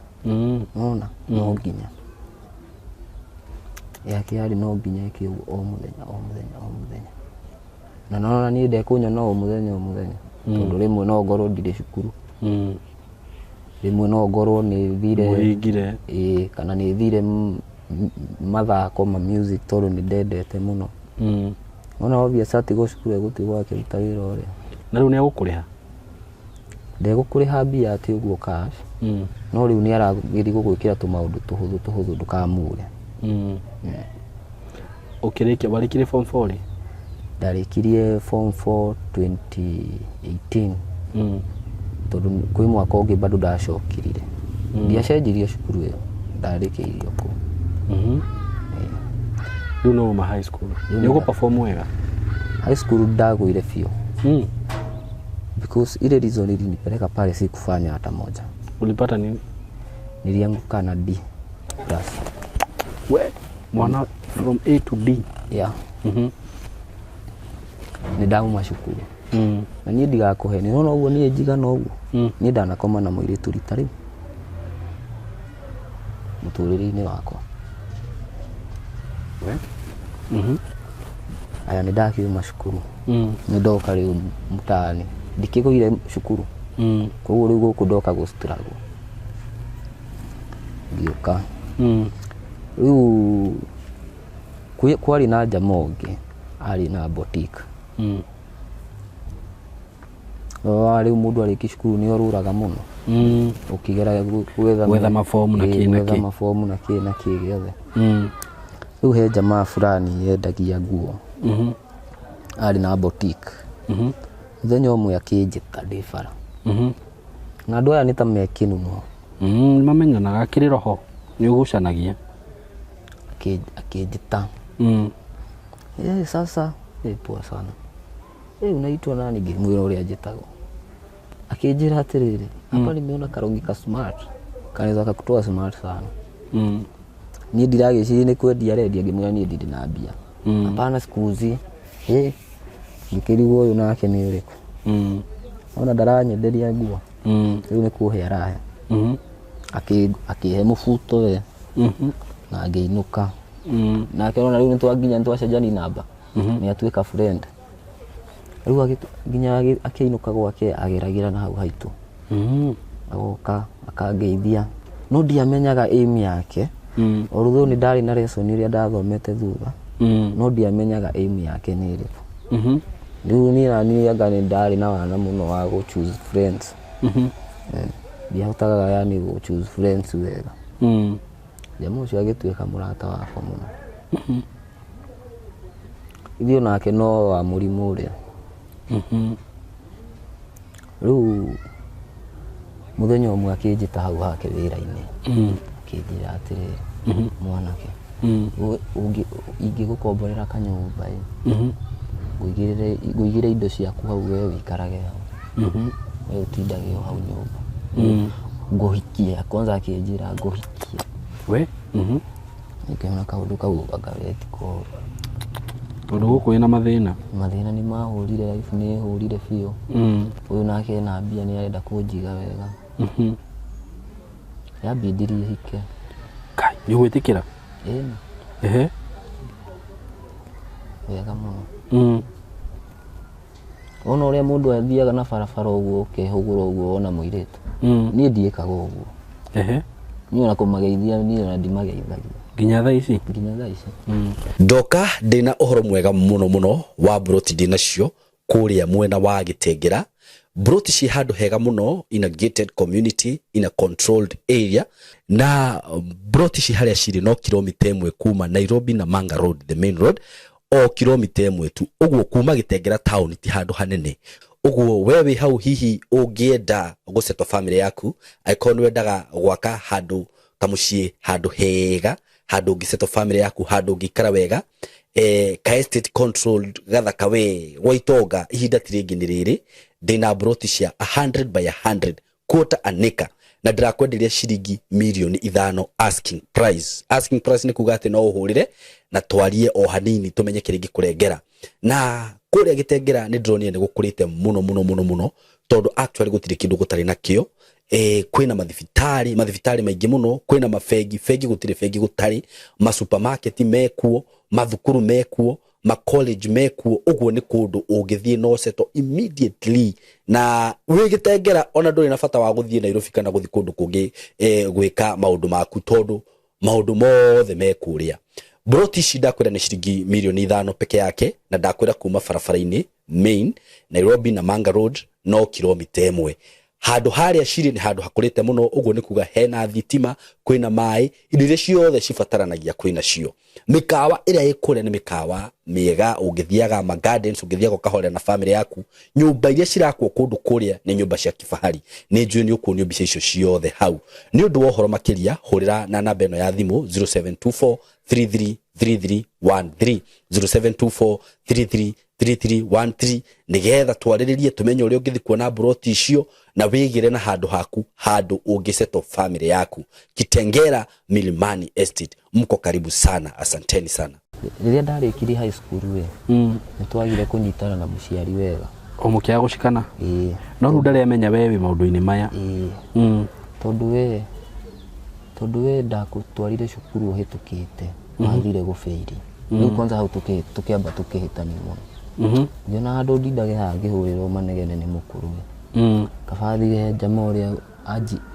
Wona no nginya yake yarĩ no nginya ĩke ũguo o mũthenya o mũthenya o mũthenya, na nona niĩ ndekũnyona o mũthenya o mũthenya, tondũ rĩmwe no ngorwo ndirĩ cukuru. Rĩmwe no ngorwo nĩ thire. Mũhingire. Ĩĩ, kana nĩ thire mathako ma music tondũ nĩ ndendete mũno. Ona obvious atigwo cukuru egũtigwo akĩruta wĩra ũrĩa. Na rĩu nĩ egũkũrĩha? Ndegũkũrĩha mbia atĩ ũguo cash. No rĩu nĩ arageria gũgwĩkĩra tũmaũndũ tũhũthũ tũhũthũ ndũkamũre. Ũkĩrĩkia warĩkirie form 4 rĩ? Ndarĩkirie form 4 2018. Tondũ kwĩ mwaka ũngĩ bado ndacokirire, ndiacenjirie cukuru ĩyo, ndarĩkĩirio kũu. Rĩu no uma high school, nĩ ũgũ perform wega? High school ndagũire biũ. Because ile reason ilinipeleka pale sikufanya hata moja. Ulipata nini? Nilianguka na D plus. We mwana, from A to D? Yeah. Nĩ ndauma cukuru. Na niĩ ndigakũhe nĩ nona ũguo niĩ njigana ũguo. Niĩ ndanakoma na mũirĩtu rita rĩu mũtũrĩre-inĩ wakwa. We. Aya, nĩ ndakiuma cukuru. Nĩ ndoka rĩu mtaani, ndikĩgũire cukuru. Koguo rĩu gũkũ ndoka gũ struggle, ngĩũka. Rĩu kwarĩ na njama ũngĩ arĩ na boutique. Wa rĩu mũndũ arĩkia cukuru nĩ orũraga mũno ũkĩgera gwetha Gwetha mabomu na Ĩĩ, kĩ na gwetha kĩ. mabomu na kĩ na kĩ gĩothe. Rĩu he jamaa fulani yendagia nguo, arĩ na boutique. Mũthenya ũmwe akĩnjĩta ndĩ bara, na andũ aya nĩ ta me kĩnuno. Nĩ mamenyanaga kĩrĩ roho nĩ ũgucanagia. Akĩnjĩta, "Eh, sasa eh, poa sana, eh, unaitwa nani?" Ngĩmwĩra ũrĩa njĩtagwo. Akĩnjĩra atĩrĩrĩ, "Hapa nimeona karongi ka smart kanaweza kakutoa smart sana." Niĩ ndiragĩciria nĩ kwendia arendia. Ngĩmwĩra niĩ ndirĩ na mbia. "Hapana, sikuuzi." Eh, ngĩkĩrigwo ũyũ nake nĩ ũrĩkũ, ona ndaranyenderia nguo, rĩu nĩ kũhe arahe. Akĩhe mũbuto we na ngĩinũka nake. Ona rĩu nĩtwanginya nĩtwacenjani namba, nĩ atuĩka friend rĩu. Nginya akĩinũka gwake ageragĩra na hau haitũ, agoka akangeithia, no ndiamenyaga aim yake. Although nĩ ndarĩ na lesson ĩrĩa ndathomete thutha, no ndiamenyaga aim yake nĩ ĩrĩkũ. Rĩu niĩ na niĩ anga nĩ ndarĩ na wana mũno wa gũ choose friends. Eh, ndiahotaga yani gũ choose friends wega. Jamaa ũcio agĩtuĩka mũrata wakwa mũno. Ithuĩ nake no wa mũrimũ ũrĩa. Rĩu mũthenya ũmwe akĩnjĩta hau hake wĩra-inĩ, akĩnjĩra atĩrĩrĩ, "Mwanake, ingĩgũkomborera kanyũmba ĩ, ngũigĩre indo ciaku hau, we wĩikarage hau, we ũtindage o hau nyũmba, ngũhikie." Kwanza akĩnjĩra ngũhikie. We. Ngĩona kaũndũ kau anga we ti koru. Tondũ gũkũ wĩna mathĩna. Mathĩna nĩ mahũrire, life nĩ ĩhũrire biũ. Ũyũ nake ena mbia, nĩ arenda kũnjiga wega. Yambindirie hike. Kai, nĩ ũgwĩtĩkĩra? Ĩni. Ehe. Wega mũno. Ona ũrĩa mũndũ athiaga na barabara ũguo, ũkehũgũra ũguo wona mũirĩtu, niĩ ndiĩkaga ũguo. Niĩ ona kũmageithia, niĩ ona ndimageithagia. Nginya thaa ici? Nginya thaa ici. Ndoka ndĩna ũhoro mwega mũno mũno wa mburoti ndĩnacio kũrĩa mwena wa Gĩtengera. Mburoti ciĩ handũ hega mũno, in a gated community, in a controlled area, na mburoti ci harĩa cirĩ no kilomita 1 kuma Nairobi na Manga Road, the main road, o kilomita 1 tu ũguo kuma Gĩtengera town, ti handũ hanene ũguo. We wĩ hau hihi ũngĩenda gũsettle family yaku, angĩkorwo nĩ wendaga gwaka handũ kamũciĩ, handũ hega, handũ ũngĩsettle family yaku, handũ ũngĩikara wega, ka estate controlled gathaka we gwa itonga, ihinda ti rĩngĩ nĩ rĩrĩ. Ndĩna mburoti cia 100 by 100, quarter an acre, na ndĩrakwenderia ciringi mirioni 5 asking price. Asking price nĩ kuga atĩ no ũhũrĩre na twarie o hanini tũmenye kĩrĩa ingĩkũrengera. Na kũrĩa Gĩtengera nĩ ndĩronire nĩ gũkũrĩte mũno mũno mũno mũno, tondũ actually gũtirĩ kĩndũ gũtarĩ nakĩo. Kwĩna mathibitarĩ, mathibitarĩ maingĩ mũno, kwĩna mabengi, bengi gũtirĩ bengi gũtarĩ, masupermarket mekuo, mathukuru mekuo, ma college mekuo. Ũguo nĩ kũndũ ũngĩthiĩ no settle immediately na wĩ Gĩtengera, ona ndũrĩ na bata wa gũthiĩ Nairobi kana gũthiĩ kũndũ kũngĩ gwĩka maũndũ maku, tondũ maũndũ mothe me kũrĩa. Mburoti ici ndakwĩra nĩ ciringi mirioni 5 peke yake, na ndakwĩra kuma barabara-inĩ main Nairobi na Manga Road no kilomita 1. Handũ harĩa cirĩ nĩ handũ hakũrĩte mũno, ũguo nĩ kuga hena thitima, kwĩna maĩ, indo iria ciothe cibataranagia kwĩna cio. Mĩkawa ĩrĩa ĩ kũrĩa nĩ mĩkawa mĩega, ũngĩthiaga ma gardens, ũngĩthiaga ũkahorera na family yaku. Nyũmba iria cirakwo kũndũ kũrĩa nĩ nyũmba cia kifahari. Nĩ njũĩ nĩ ũkuonio mbica icio ciothe hau. Nĩ ũndũ wa ũhoro makĩria, hũrĩra na namba ĩno ya thimũ, 0724 333313, 0724 333313, nĩgetha twarĩrĩrie tũmenye ũrĩa ũngĩthiĩ kuona mburoti icio na wĩgĩre na handũ haku, handũ ũngĩsettle family yaku. Kitengera Milimani Estate, mko karibu sana, asanteni sana. Rĩrĩa ndarĩkirie high school ĩ, nĩ twagire kũnyitana na mũciari wega. O mũkĩaga gũcikana? Ĩĩ. No rĩu ndarĩ amenya we wĩ maũndũ-inĩ maya? Ĩĩ. Tondũ we ndakũtwarire cukuru ũhĩtũkĩte, wathire gũbĩiri. Rĩu kwanza hau tũkĩamba tũkĩhĩtania mũno. Ngĩona handũ ndindage haha ngĩhũrĩrwo manegene nĩ mũkũrũ, kaba thire he jamaa ũrĩa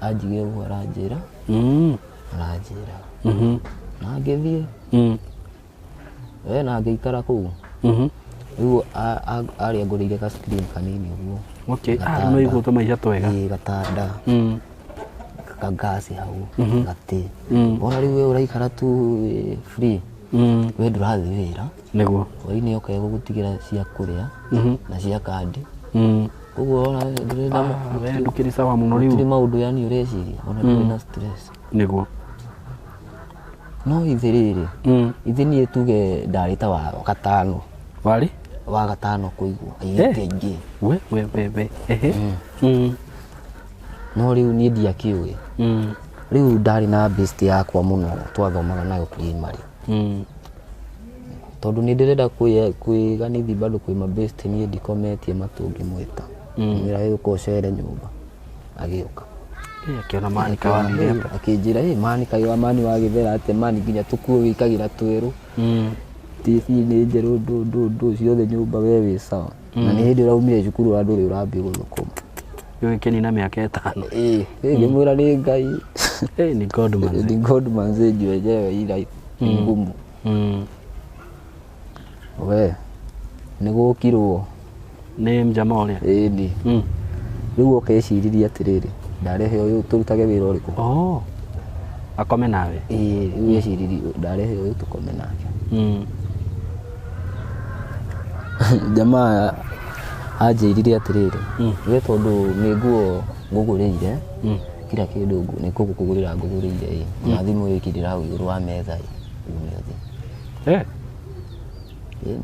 anjige ũguo aranjĩra, aranjĩra, na ngĩthiĩ we na ngĩikara kũu. Rĩu arĩa ngũrĩire ka screen kanini ũguo. Okay, ah, no igwo tũmaica twega. Ĩĩ, gatanda, kangasi hau, gatĩ. Ona rĩu we ũraikara tu wĩ free, we ndũrathiĩ wĩra. Nĩguo. Hwainĩ oka egũgũtigĩra cia kũrĩa na cia kandi. Koguo ona ndũrenda Ah, we ndũkĩrĩ sawa mũno gũtirĩ rĩu. maũndũ yani ũreciria, ona ndũrĩ na stress. Nĩguo. No ithe rĩrĩ, ithe niĩ tuge ndarĩ ta wa gatano. Warĩ? Wa gatano kũigwo airĩtu aingĩ. We we we we. Ehe. No rĩu niĩ ndiakĩũĩ. Rĩu ndarĩ na best yakwa mũno twathomaga nayo primary. Tondũ nĩ ndĩrenda kwĩganithi bado kwĩ ma best niĩ ndikometie matũngĩmwĩta. Mwĩra we ũka ũcere nyũmba. Agĩũka. Eh, akĩona mani kawathire atĩa? Akĩnjĩra, "Ĩ mani kaĩ wa mani wagĩthera atĩa mani nginya tũkuo wĩkagĩra twerũ. TV nĩ njerũ ndũ ndũ ndũ ciothe nyũmba we wĩ sawa." Na nĩ hĩndĩ ũraumire cukuru ũrĩa ndũrĩ ũrambia gũthũkũma. Gũgĩkĩnina mĩaka 5. Ĩ, ngĩmwĩra nĩ Ngai. Eh, ni God manze. Ni God manze juu yenyewe ila ni ngumu. We nĩ gũkirwo. Nĩ mjama ũrĩa? Ĩni. Rĩu ũkeciririe atĩrĩrĩ, ndarehe ũyũ tũrutage wĩra ũrĩkũ? Oh. Akome nawe? Ĩĩ, rĩu eciririe ndarehe ũyũ tũkome nake. Jamaa anjĩrire atĩrĩrĩ, we tondũ nĩ nguo ngũgũrĩire, kila kĩndũ nĩ kũgũrĩra ngũgũrĩire ĩ, na thimũ ĩkĩrĩra hau igũrũ wa metha ĩ, ume ũthiĩ. Eh. Ĩni.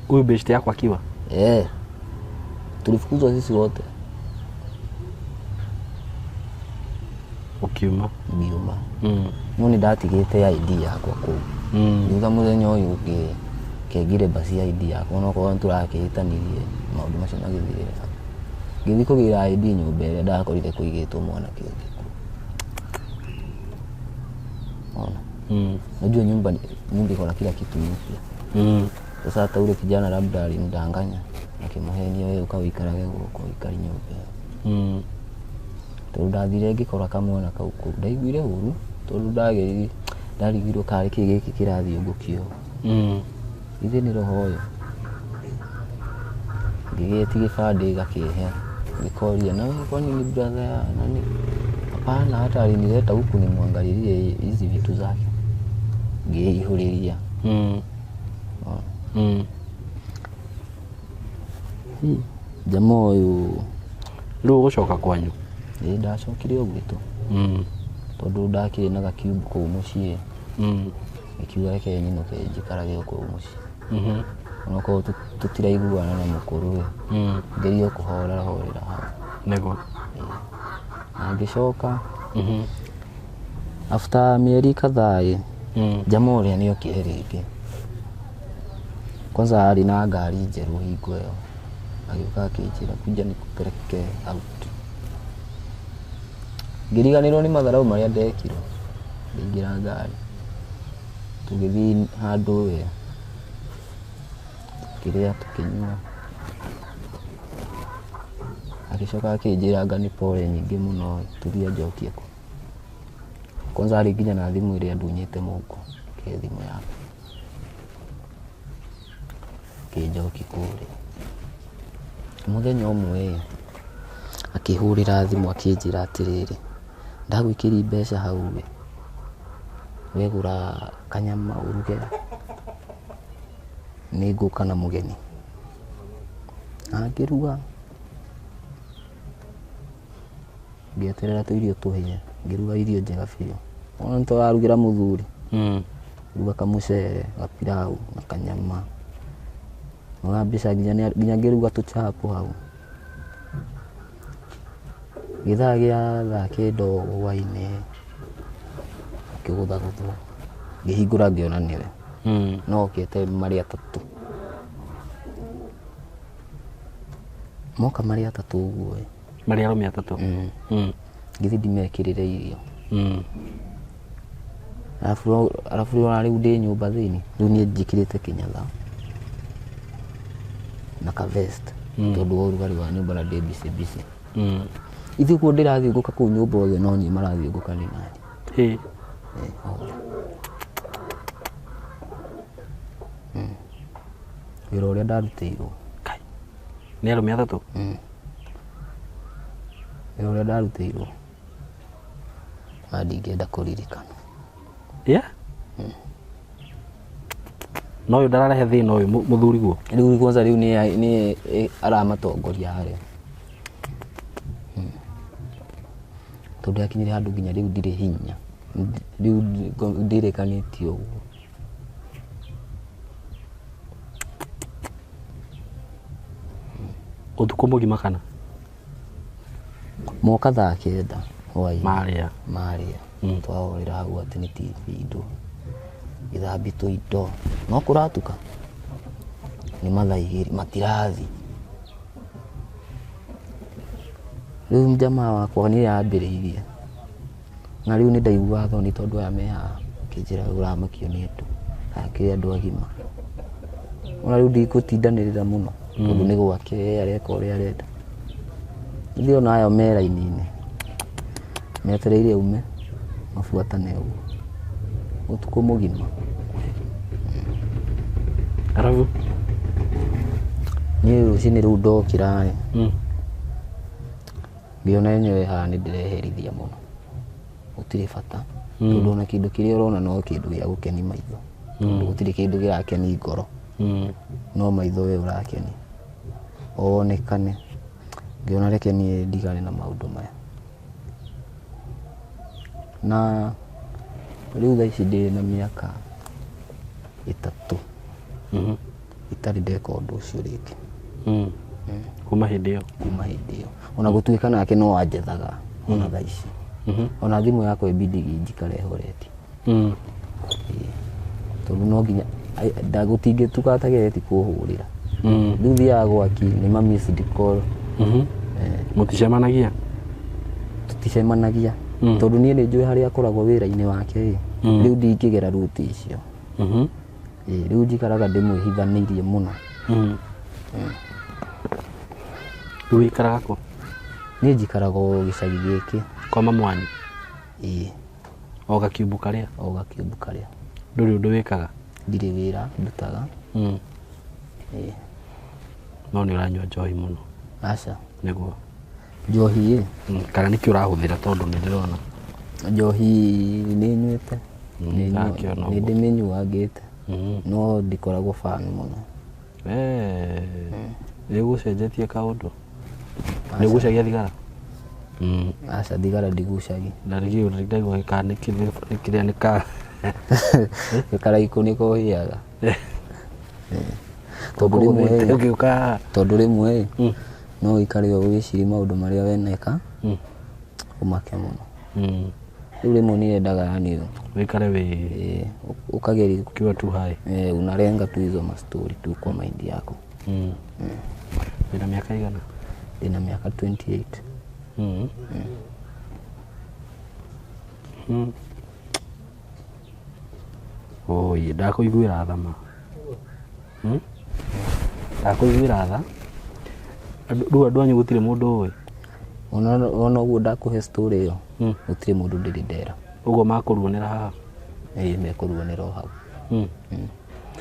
Huyu beshte yako akiwa? Eh. Tulifukuzwa sisi wote. Ukiuma? Ngiuma. No nĩ ndatigĩte ID yakwa kũu. Thutha mũthenya ũyũ ũngĩ kengire basi ID yakwa onokorwo nĩ tũrakĩhĩtanirie maũndũ macio magĩthirĩra hau. Ngĩthiĩ kũgĩra ID nyũmba ĩrĩa ndakorire kũigĩtwo mwanake ũngĩ kũu. Ona. Unajua nyumba iko na kila kitu mpya. Sasa hata ule kijana labda alimdanganya akimũhenia wewe ũka ũikarage gũkũ ũikari nyũmba ĩyo. Tondũ ndathire ngĩkora kamwana kau kũu ndaiguire ũru tondũ ndarigirwo karĩ kĩ gĩkĩ kĩrathiũngũkio ũũ. Ithe nĩ roho ũyũ. Ngĩgĩti gĩbandĩ gakĩhe ngĩkoria na wewe kwani ni brother ya nani? Hapana, hata alinileta huku nimwangalilie hizi vitu zake. Ngĩihũrĩria. Jamaa ũyũ Rĩu ũgũcoka kwanyu? Ĩĩ, ndacokire o gwitũ. Tondũ ndakĩrĩ na gakiumbu kũu mũciĩ. Ngĩkiuga reke nyinũke njikarage o kũu mũciĩ. Onokorwo tũtiraiguana na mũkũrũ ĩ, ngerie o kũhorera horera hau. Nĩguo. Na ngĩcoka after mĩeri kadhaa ĩ, jamaa ũrĩa nĩ okire rĩngĩ. Kwanza arĩ na ngari njerũ hingo ĩyo. Agĩũka akĩnjĩra kuja nikupeleke out. Ngĩriganĩrwo nĩ matharau marĩa ndekirwo. Ngĩingĩra ngari. Tũgĩthiĩ handũ we. Tũkĩrĩa tũkĩnyua. Agĩcoka akĩnjĩra anga nĩ pole nyingĩ mũno tũthiĩ anjokie kũ. Kwanza arĩ nginya na thimũ ĩrĩa andunyĩte mũhuko, kĩ thimũ yakwa. Akĩnjokia kũrĩa. Mũthenya ũmwe ĩ, akĩhũrĩra thimũ akĩnjĩra atĩrĩrĩ, ndagũikĩria mbeca hau ĩ, we gũra kanyama ũruge, nĩ ngũka na mũgeni. Na ngĩruga, ngĩeterera tũirio tũhĩe, ngĩruga irio njega biũ. Wona nĩ tũrarugĩra mũthuri, ruga kamũcere, gapilau na kanyama. Ona mbica nginya ngĩruga tũchapo hau. Gĩthaa gĩa thaa kenda hwainĩ akĩgũthagũthwo, ngĩhingũra ngĩona nĩwe. No okĩte marĩ atatũ. Moka marĩ atatũ ũguo ĩ. Marĩ arũme atatũ? Ngĩthiĩ ndimekĩrĩre irio. Arabu ona rĩu ndĩ nyũmba thĩinĩ, rĩu niĩ njĩkĩrĩte kĩnyatha na ka vest tondũ wa ũrugarĩ wa nyũmba na ndĩ busy busy. Ithuĩ kuo ndĩrathiũngũka kũu nyũmba othe no niĩ marathiũngũka nĩ nani. Othe. Wĩra ũrĩa ndarutĩirwo. Kai. Nĩ arũme atatũ? Wĩra ũrĩa ndarutĩirwo na ndingĩenda kũririkana. Yeah? No ũyũ ndararehe thĩna ũyũ mũthuriguo. Rĩu kwanza rĩu nĩ aramatongoria harĩa. Tondũ yakinyire handũ nginya rĩu ndirĩ hinya. Rĩu ndĩrĩkanĩtie ũguo. Ũtukũ mũgima kana? Moka thaa 9 hwaĩ-inĩ. Marĩa. Marĩa. Twahorera hau atĩ nĩ TV indo. Gĩthambie tũindo. No kũratuka. Nĩ mathaa 2 matirathi. Rĩu jamaa wakwa nĩ yambĩrĩirie. Na rĩu nĩ ndaiguaga thoni tondũ aya me haha. Akĩnjĩra ũramakio nĩ andũ. Akĩrĩ andũ agima. Ona rĩu ndikũtindanĩrĩra mũno. Tondũ nĩ gwake areka ũrĩa arenda. Ithuĩ ona aya me raini-inĩ. Metereire ume mabuatane ũguo. Ũtukũ mũgima. Arabu? Niĩ rũcinĩ rũu ndokĩra ĩ. Ngĩona enyewe haha nĩ ndĩreherithia mũno. Gũtirĩ bata. Tondũ ona kĩndũ kĩrĩa ũrona no kĩndũ gĩa gũkenia maitho. Tondũ gũtirĩ kĩndũ kĩrakenia ngoro. No maitho we ũrakenia. Wonekane. Ngĩona reke niĩ ndigane na maũndũ maya. Na rĩu thaa ici ndĩ na mĩaka 3. Itarĩ ndeka ũndũ ũcio rĩngĩ. Kuma hĩndĩ ĩyo? Kuma hĩndĩ ĩyo. Ona gũtuĩka nake no anjethaga ona thaa ici. Ona thimũ yakwa ĩbindigi njikare horetie. Tondũ no nginya gũtingĩtuka atageretie kũhũrĩra. Rĩu thiaga gwaki nĩ ma missed call. Mũticemanagia? Tũticemanagia. Tondũ niĩ nĩ njũĩ harĩa akoragwo wĩra-inĩ wake ĩ. Rĩu ndingĩgera route icio. Rĩu njikaraga ndĩmwĩhithanĩirie mũno. Rĩu wĩikaraga kũ? Niĩ njikaraga o gĩcagi gĩkĩ. Kwa mamu wanyu? Ĩĩ. O gakiumbu karĩa? O gakiumbu karĩa. Ndũrĩ ũndũ wĩkaga? Ndirĩ wĩra ndutaga. Ĩĩ. No nĩ ũranyua njohi mũno? Aca. Nĩguo. Njohi ĩ? Kana nĩkĩ ũrahũthĩra tondũ nĩ ndĩrona? Njohi nĩ nyuĩte. Ndakĩona Nĩ ũguo. ndĩmĩnyuangĩte. No ndikoragwo fan mũno. Nĩ ũgũcenjetie kaũndũ? Nĩ ũgucagia thigara? Aca, thigara ndigucagia. Na rĩngĩ ndaigua gĩka nĩ kĩrĩa nĩ ka Karaikũ nĩko ũhĩaga. Tondũ rĩmwe ĩ, Ũgĩũka. Tondũ rĩmwe ĩ, no ũikare ũgĩciria maũndũ marĩa weneka, ũmake mũno. Rĩu rĩmwe nĩ yendaga yani Ũikare wĩ ũkageria ukiwa tu high. Unalenga tu hizo ma story tu kwa mind yako. Wĩna mĩaka igana? Ndĩna mĩaka 28. Oi, ndakũiguĩra tha ma. Ndakũiguĩra tha. Rĩu andũ anyu gũtirĩ mũndũ ũĩ? Ona ũguo ndakũhe story ĩyo, gũtirĩ mũndũ ndĩrĩ ndera. Ũguo makũruonera haha? Ĩĩ, mekũruonera o hau.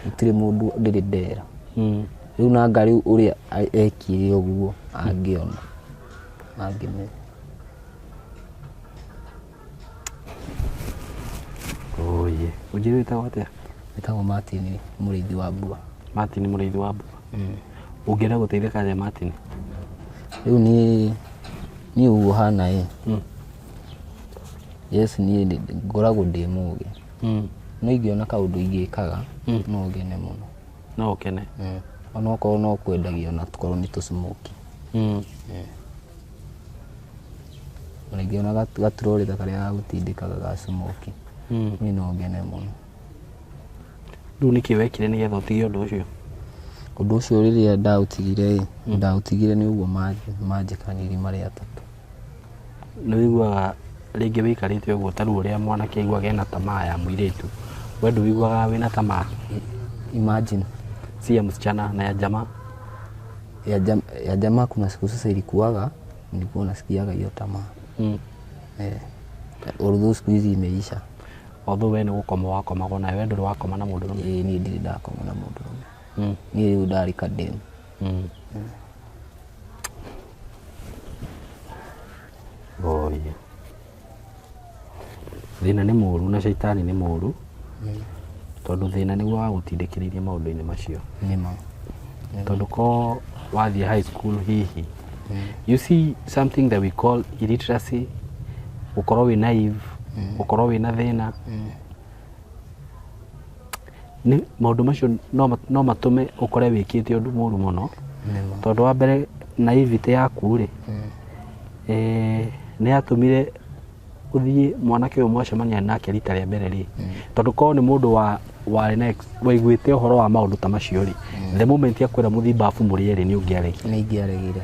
Gũtirĩ mũndũ ndĩrĩ ndera. Rĩu nanga rĩu ũrĩa ekire ũguo angĩona, angĩmenya. Oye, ũnjĩre wĩtagwo atĩa? Wĩtagwo Martin mũrĩithi wa mbua. Martin mũrĩithi wa mbua. Ũngĩenda gũteithĩka atĩa Martin? Rĩu niĩ ũguo hana ĩ. Yes, niĩ ngoragwo ndĩ mũgĩ. No ingĩona kaũndũ ingĩkaga, no ngene mũno. No ũkene? Ona okorwo no kwendagia ona tokorwo nĩ tũsmoki. Ona ingĩona gaturori ta karĩa gagũtindĩkaga ga smoki, niĩ no ngene mũno. Rĩu nĩkĩ wekire nĩgetha ũtige ũndũ ũcio? Ũndũ ũcio rĩrĩa ndaũtigire ĩ, ndaũtigire nĩ ũguo manjĩkanirie marĩ atatũ. Nĩ ũiguaga rĩngĩ wĩikarĩte ũguo ta rĩu ũrĩa mwanake aiguaga ena tamaa ya mũirĩtu, we ndũiguaga wĩna tamaa? Imagine. Si ya msichana na ya jamaa? Ya jamaa kuna siku sasa ilikuwaga nilikuwa nasikiaga hiyo tamaa. Although siku hizi imeisha. Although we nĩ gũkoma wakomagwo nawe, we ndũrĩ wakoma na mũndũrũme? Ĩĩ, niĩ ndirĩ ndakoma na mũndũrũme. Niĩ rĩu ndarĩ kadem. Oye. Thĩna nĩ mũru na caitani nĩ mũru, tondũ thĩna nĩguo wagũtindĩkĩrĩirie maũndũ-inĩ macio. Nĩma. Tondũ ko wathiĩ high school hihi, you see something that we call illiteracy, gũkorwo wĩ naive, gũkorwo wĩna thĩna, nĩ maũndũ macio no matũme ũkore wĩkĩte ũndũ mũru mũno. Nĩma. Tondũ wa mbere, naivety yaku rĩ, nĩ yatũmire ũthiĩ mwanake ũyũ mwacemania nake rita rĩa mbere rĩ, tondũ korwo nĩ mũndũ wa warĩ na waiguĩte ũhoro wa maũndũ ta macio rĩ, the moment akwĩra mũthiĩ babu mũrĩ erĩ, nĩ ũngĩaregire. Nĩ ingĩaregire.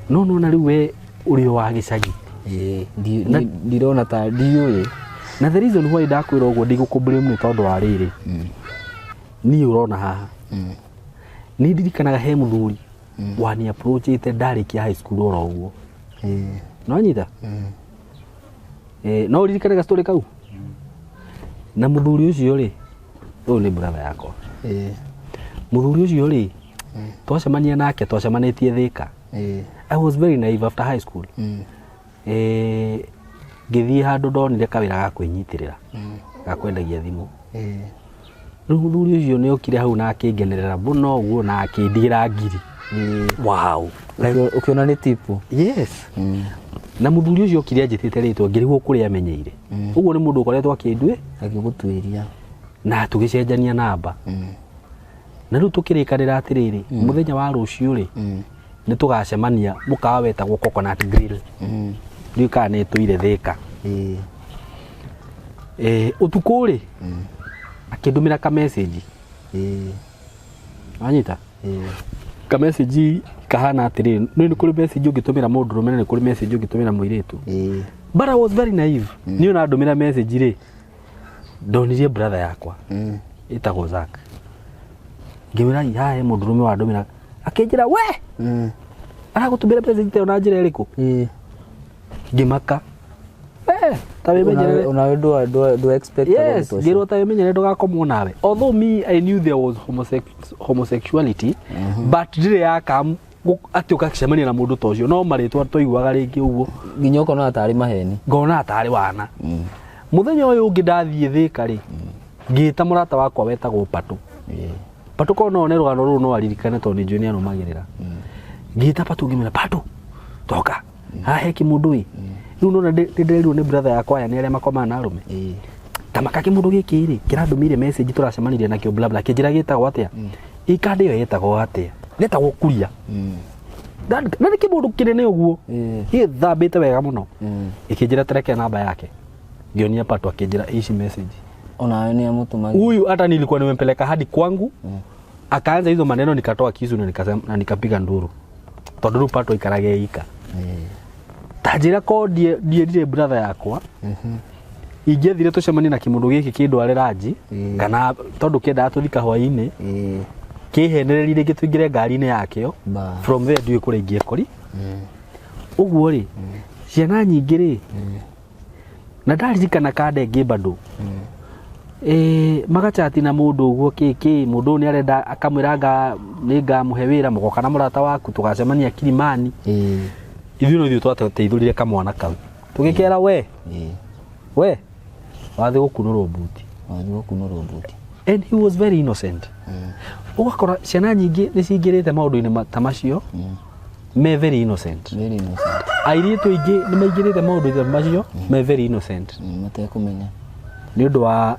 No nona rĩu we ũrĩ o wa gĩcagi. Ĩĩ, ndirona ta ndiũĩ. Na the reason why ndakwĩra ũguo, ndigũkũ blame, nĩ tondũ wa rĩrĩ, niĩ ũrona haha, nĩ ndirikanaga he mũthuri wani approachĩte ndarĩkia high school oro ũguo. No nyita. No ũririkane ga story kau na mũthuri ũcio rĩ, ũyũ nĩ brother yakwa. Mũthuri ũcio rĩ, twacemania nake, twacemanĩtie Thĩka. I was very naive after high school. Ngĩthiĩ handũ ndonire kawĩra ga kwĩnyitĩrĩra ga kwendagia thimũ. Rĩu mũthuri ũcio nĩ okire hau na akĩngenerera mũno ũguo na akĩndigĩra ngiri. Wow. Ũkĩona nĩ tipu. Yes. Na mũthuri ũcio okire anjĩtĩte rĩtwa, ngĩrigwo kũrĩa amenyeire. Ũguo nĩ mũndũ ũkoretwo akĩndue Agĩgũtuĩria. Na tũgĩcenjania namba. Na rĩu tũkĩrĩkanĩra atĩrĩrĩ, mũthenya wa rũciũ rĩ, nĩ tũgacemania mũkawa wetagwo Coconut Grill. Ndiũĩ kana nĩ ĩtũire Thĩka. Ũtukũ rĩ, akĩndũmĩra ka message. Wanyita? Ka message kahana atĩrĩrĩ, nĩ kũrĩ message ũngĩtũmĩra mũndũrũme na nĩ kũrĩ message ũngĩtũmĩra mũirĩtu. But I was very naive. Niĩ ona ndũmĩra message rĩ, ndonirie brother yakwa ĩtagwo Zack. Ngĩmwĩra, "Haha he mũndũrũme wandũmĩra." Akĩnjĩra, "We, aragũtũmĩra message ta ĩyo na njĩra ĩrĩkũ?" Ngĩmaka. Ta wĩmenyerere. Onawe ndũ expect. Yes, ngĩrwo ta wĩmenyerere ndũgakomwo nawe. Although me, I knew there was homosexuality, but ndirĩ yakam atĩ ũgacemania na mũndũ ta ũcio, no marĩtwa twaiguaga rĩngĩ ũguo. Nginya ũkona tarĩ maheni. Ngona tarĩ wana. Mũthenya ũyũ ũngĩ ndathiĩ Thĩka rĩ, ngĩta mũrata wakwa wetagwo Patũ. Patũ korwo no one rũgano rũrũ no aririkane, tondũ nĩ njũĩ nĩ arũmagĩrĩra. Ngĩta Patũ, ngĩmwĩra, "Patũ, toka haha he kĩmũndũ ĩ." Rĩu nona nĩ ndĩrerirwo nĩ brother yakwa, aya nĩ arĩa makomaga na arũme. Ta maka kĩmũndũ gĩkĩ rĩ, kĩrandũmĩire message, tũracemanirie nakĩo, bla bla. Kĩnjĩra gĩtagwo atĩa, ikanda ĩyo yetagwo atĩa, getagwo Kuria. Na nĩ kĩmũndũ kĩnene ũguo, gĩthambĩte wega mũno. Ĩkĩnjĩra tereke namba yake. Ngĩonia Pato, akĩnjĩra ici message. Onawe nĩ amũtũmagĩra. Huyu hata nilikuwa nimempeleka hadi kwangu, akaanza hizo maneno, nikatoa kisu na nikasema na nikapiga nduru, tondũ rĩu Pato aikarage ika. Ta njĩra, ko ndierire brother yakwa, ingĩathire tũcemanie na kĩmũndũ gĩkĩ kĩndware ranji, kana tondũ kĩendaga tũthika hwaĩ-inĩ, kĩhenererie rĩngĩ tũingĩre ngari-inĩ yakĩo. Ba. From there ndiũĩ kũrĩa ingĩekori. Ũguo rĩ, ciana nyingĩ rĩ, na ndaririkana kanda ĩngĩ bado, magachati na mũndũ ũguo kĩkĩ, mũndũ ũyũ nĩ arenda, akamwĩra nga nĩ ngamũhe wĩra, mũgoka na mũrata waku, tũgacemania Kilimani. Ithuĩ no ithuĩ twateithũrire kamwana kau, tũgĩkera, "We, we wathiĩ gũkunũrwo mbuti." Wathiĩ gũkunũrwo mbuti. And he was very innocent. Ũgakora ciana nyingĩ nĩ cingĩrĩte maũndũ-inĩ ta macio me very innocent. Very innocent. Airĩtu aingĩ nĩ maingĩrĩte maũndũ-inĩ ta macio me very innocent. Matekũmenya. Nĩ ũndũ wa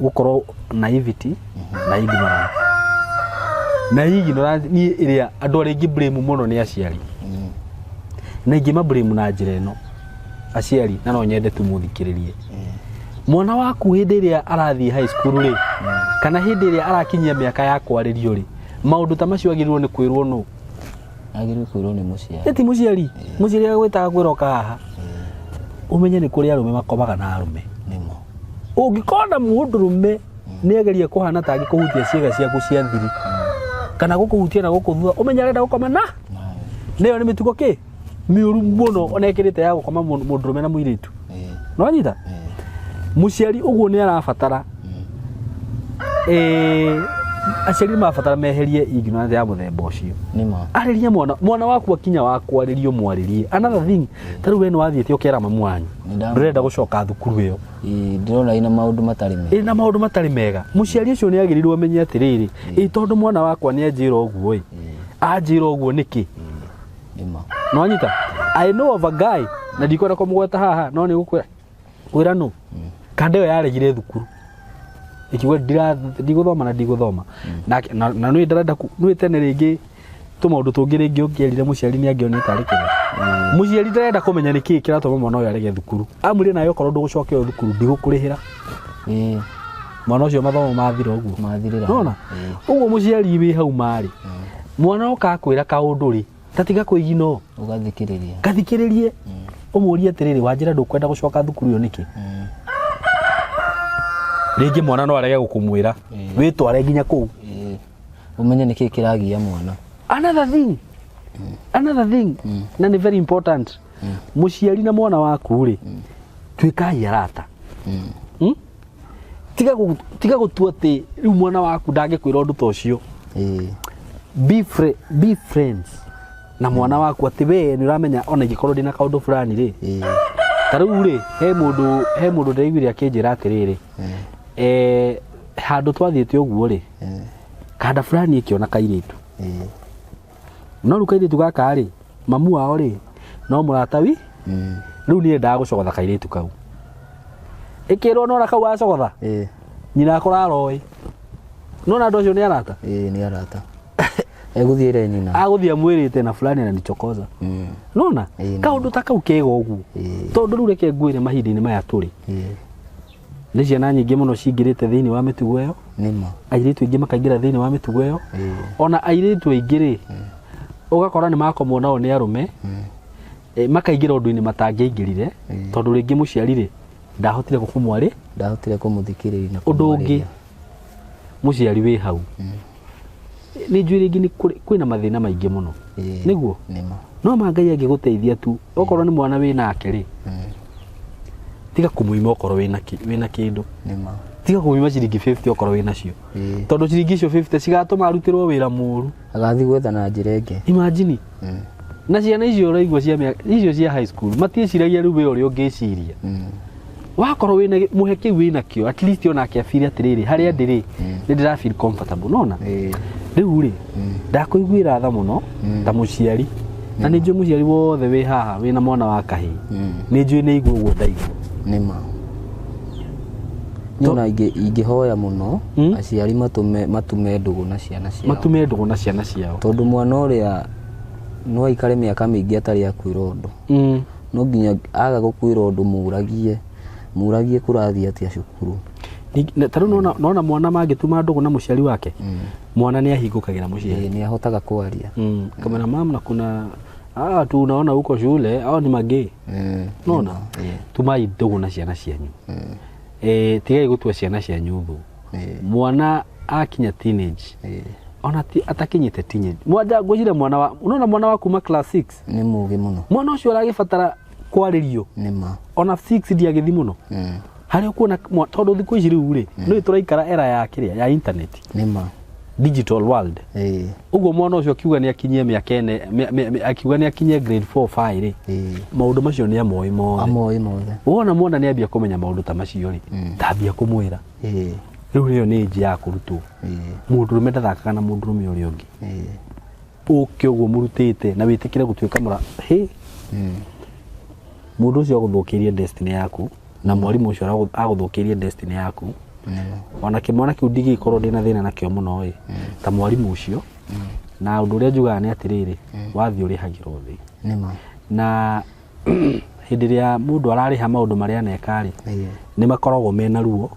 gũkorwo naivety na ignorance, na ignorance niĩ ĩrĩa andũ arĩa ingĩ blame mũno nĩ aciari, na ingĩ ma blame na njĩra ĩno aciari, na no nyende tu mũthikĩrĩrie. Mwana waku hĩndĩ ĩrĩa arathiĩ high school rĩ, kana hĩndĩ ĩrĩa arakinyia mĩaka ya kwarĩrio rĩ, maũndũ ta macio agĩrĩirwo nĩ kwĩrwo nũ? Agĩrĩirwo kwĩrwo nĩ mũciari. Ĩti mũciari. Mũciari agwĩtaga kwĩra, "Ũka haha ũmenye nĩ kũrĩ arũme makomaga na arũme." Nĩmo. Ũngĩkona mũndũrũme nĩ ageria kũhana ta angĩkũhutia ciĩga ciaku cia thiri kana gũkũhutia na gũkũ thutha, ũmenye arenda gũkoma na Nawe. nĩyo nĩ mĩtugo kĩ mĩũru mũno ona ĩkĩrĩte ya gũkoma mũndũrũme na mũirĩtu. Nĩwanyita? Mũciari ũguo nĩ arabatara Aciari nĩ marabatara meherie ignorance ya mũthemba ũcio. Nĩ ma. Arĩria mwana, mwana waku akinya wa kwarĩrio mwarĩrie. Another thing, ta rĩu we nĩ wathiĩte ũkera mamu wanyu Nĩ ndũrenda gũcoka thukuru ĩyo. Ĩĩ, ndĩrona ina maũndũ matarĩ mega. Ĩna maũndũ matarĩ mega. Mũciari ũcio nĩ agĩrĩirwo amenye atĩrĩrĩ, ĩ tondũ mwana wakwa nĩ anjĩra ũguo ĩ, anjĩra ũguo nĩkĩ? Nĩ ma. Nĩwanyita? I know of a guy na ndikwenda kũmũgweta haha no nĩ gũkwĩra kwĩra nũ kanda ĩyo yaregire thukuru ikiuga ndigũthoma na ndigũthoma. Nake na nĩ ndarenda nĩ tene rĩngĩ tũmaũndũ tũngĩ rĩngĩ ũngĩerire mũciari nĩ angĩonire tarĩ kĩrĩa mũciari ndarenda kũmenya nĩ kĩĩ kĩratũma mwana ũyũ arege thukuru. Amwĩre nawe okorwo ndũgũcoka ĩyo thukuru ndigũkũrĩhĩra. Mwana ũcio mathomo mathira ũguo. Mathirĩra. Nona ũguo mũciari wĩ hau marĩ mwana oka akwĩra kaũndũ rĩ, tatiga kwĩgino. Ũgathikĩrĩria. Gathikĩrĩrie, ũmũrie atĩrĩrĩ, wanjĩra ndũkwenda gũcoka thukuru ĩyo nĩkĩ? Rĩngĩ mwana no arege gũkũmwĩra, wĩtware nginya kũu. Ĩĩ. Ũmenye nĩkĩ kĩragia mwana. Another thing na nĩ very important, mũciari na mwana waku rĩ, tuĩkai arata. Tiga gũtua atĩ rĩu mwana waku ndangĩkwĩra ũndũ ta ũcio. Be friends na mwana waku atĩ we nĩ ũramenya ona ingĩkorwo ndĩna kaũndũ fulani rĩ. Ta rĩu rĩ, he mũndũ ndĩraiguire akĩnjĩra atĩrĩrĩ, handũ twathiĩte ũguo rĩ, kanda fulani ĩkĩona kairĩtu. No rĩu kairĩtu gaka rĩ, mamu wao rĩ no mũrata wi. Rĩu niĩ endaga gũcogotha kairĩtu kau, ĩkĩrwo nona kau wacogotha nyina akũraroĩ nona andũ acio nĩ arata. Ĩĩ, nĩ arata. Egũthiĩre nyina. Agũthiĩ amwĩrĩte na fulani ananichokoza. Nona kaũndũ ta kau kega ũguo. Tondũ rĩu reke ngwĩre, mahinda-inĩ maya tũrĩ, nĩ ciana nyingĩ mũno cingĩrĩte thĩinĩ wa mĩtugo ĩyo. Nĩ ma. Airĩtu aingĩ makaingĩra thĩinĩ wa mĩtugo ĩyo. Ona airĩtu aingĩ rĩ, ũgakora nĩ makomwo nao nĩ arũme, makaingĩra ũndũ-inĩ matangĩaingĩrire, tondũ rĩngĩ mũciari rĩ ndahotire gũkũmwarĩ. Ndahotire kũmũthikĩrĩria na Ũndũ ũngĩ, kũmwarĩria. Mũciari wĩ hau, nĩ njũĩ rĩngĩ nĩ kwĩna mathĩna maingĩ mũno. Nĩguo. Nĩ ma. No ma Ngai angĩgũteithia tu, okorwo nĩ mwana wĩ nake rĩ, tiga kũmũima okorwo wĩna kĩndũ. Nĩ ma. Tiga kũmũima ciringi 50 okorwo wĩ nacio, tondũ ciringi icio 50 cigatũma arutĩrwo wĩra mũru. Agathiĩ gwetha na njĩra ĩngĩ. Imagine, na ciana icio ũraigua cia icio cia high school matiĩciragia rĩu we ũrĩa ũngĩciria. Wakorwo wĩna mũhe kĩu wĩnakĩo, at least onake afeel atĩrĩrĩ, harĩa ndĩrĩ nĩ ndĩra feel comfortable, nona. Rĩu rĩ, ndakũiguĩra tha mũno ta mũciari, na nĩ njũĩ mũciari wothe wĩ haha wĩna mwana wa kahĩĩ, nĩ njũĩ nĩ igua ũguo ndaigua. Nĩ ma. Niĩ ona ingĩhoya mũno aciari matume ndũgũ na ciana ciao. Matume ndũgũ na ciana ciao. Tondũ mwana ũrĩa no aikare mĩaka mĩingĩ atarĩ akwĩra ũndũ. No nginya aga gũkwĩra ũndũ, mũragie, mũragie kũrathiĩ atĩa cukuru. Ta rĩu nona mwana mangĩtuma ndũgũ na mũciari wake, mwana nĩ ahingũkagĩra mũciari. Ĩĩ, nĩ ahotaga kwaria. Kamera mam na kuna tu unaona huko shule au ni magay. Nona tumai ndũgũ na ciana cianyu. Tigai gũtua ciana cianyu thũ. Mwana akinya teenage, ona ti atakinyĩte teenage, mwanja ngwĩciria mwana wa unaona mwana wa kuma class 6, Nĩ mũgĩ mũno. Mwana ũcio aragĩbatara kwarĩrio. Nĩ ma. Ona 6 ndiagĩthi mũno harĩa ũkuona tondũ thikũ ici rĩu rĩ, nĩ tũraikara era ya kĩrĩa ya internet, Nĩ ma. Digital world. Ũguo mwana ũcio akiuga nĩ akinyie mĩaka ĩne, akiuga nĩ akinyie grade 4 5 rĩ, maũndũ macio nĩ amoĩ mothe. Amoĩ mothe. Wona mwana nĩ ambia kũmenya maũndũ ta macio rĩ, tambia kũmwĩra. Rĩu ĩyo nĩ njĩ ya kũrutwo. Mũndũrũme ndathakaga na mũndũrũme ũrĩa ũngĩ. Ũke ũguo mũrutĩte na wĩtĩkĩre gũtuĩka mũra hĩ, mũndũ ũcio agũthũkĩirie destiny yaku, na mwarimũ ũcio agũthũkĩirie destiny yaku. Ona kĩmwana kĩu ndingĩkorwo ndĩna thĩna nakĩo mũno ĩ ta mwarimũ ũcio. Na ũndũ ũrĩa njugaga nĩ atĩrĩrĩ, wathiĩ ũrĩhagĩrwo thĩ. Nĩ ma. Na hĩndĩ ĩrĩa mũndũ ararĩha maũndũ marĩa aneka rĩ, nĩ makoragwo mena ruo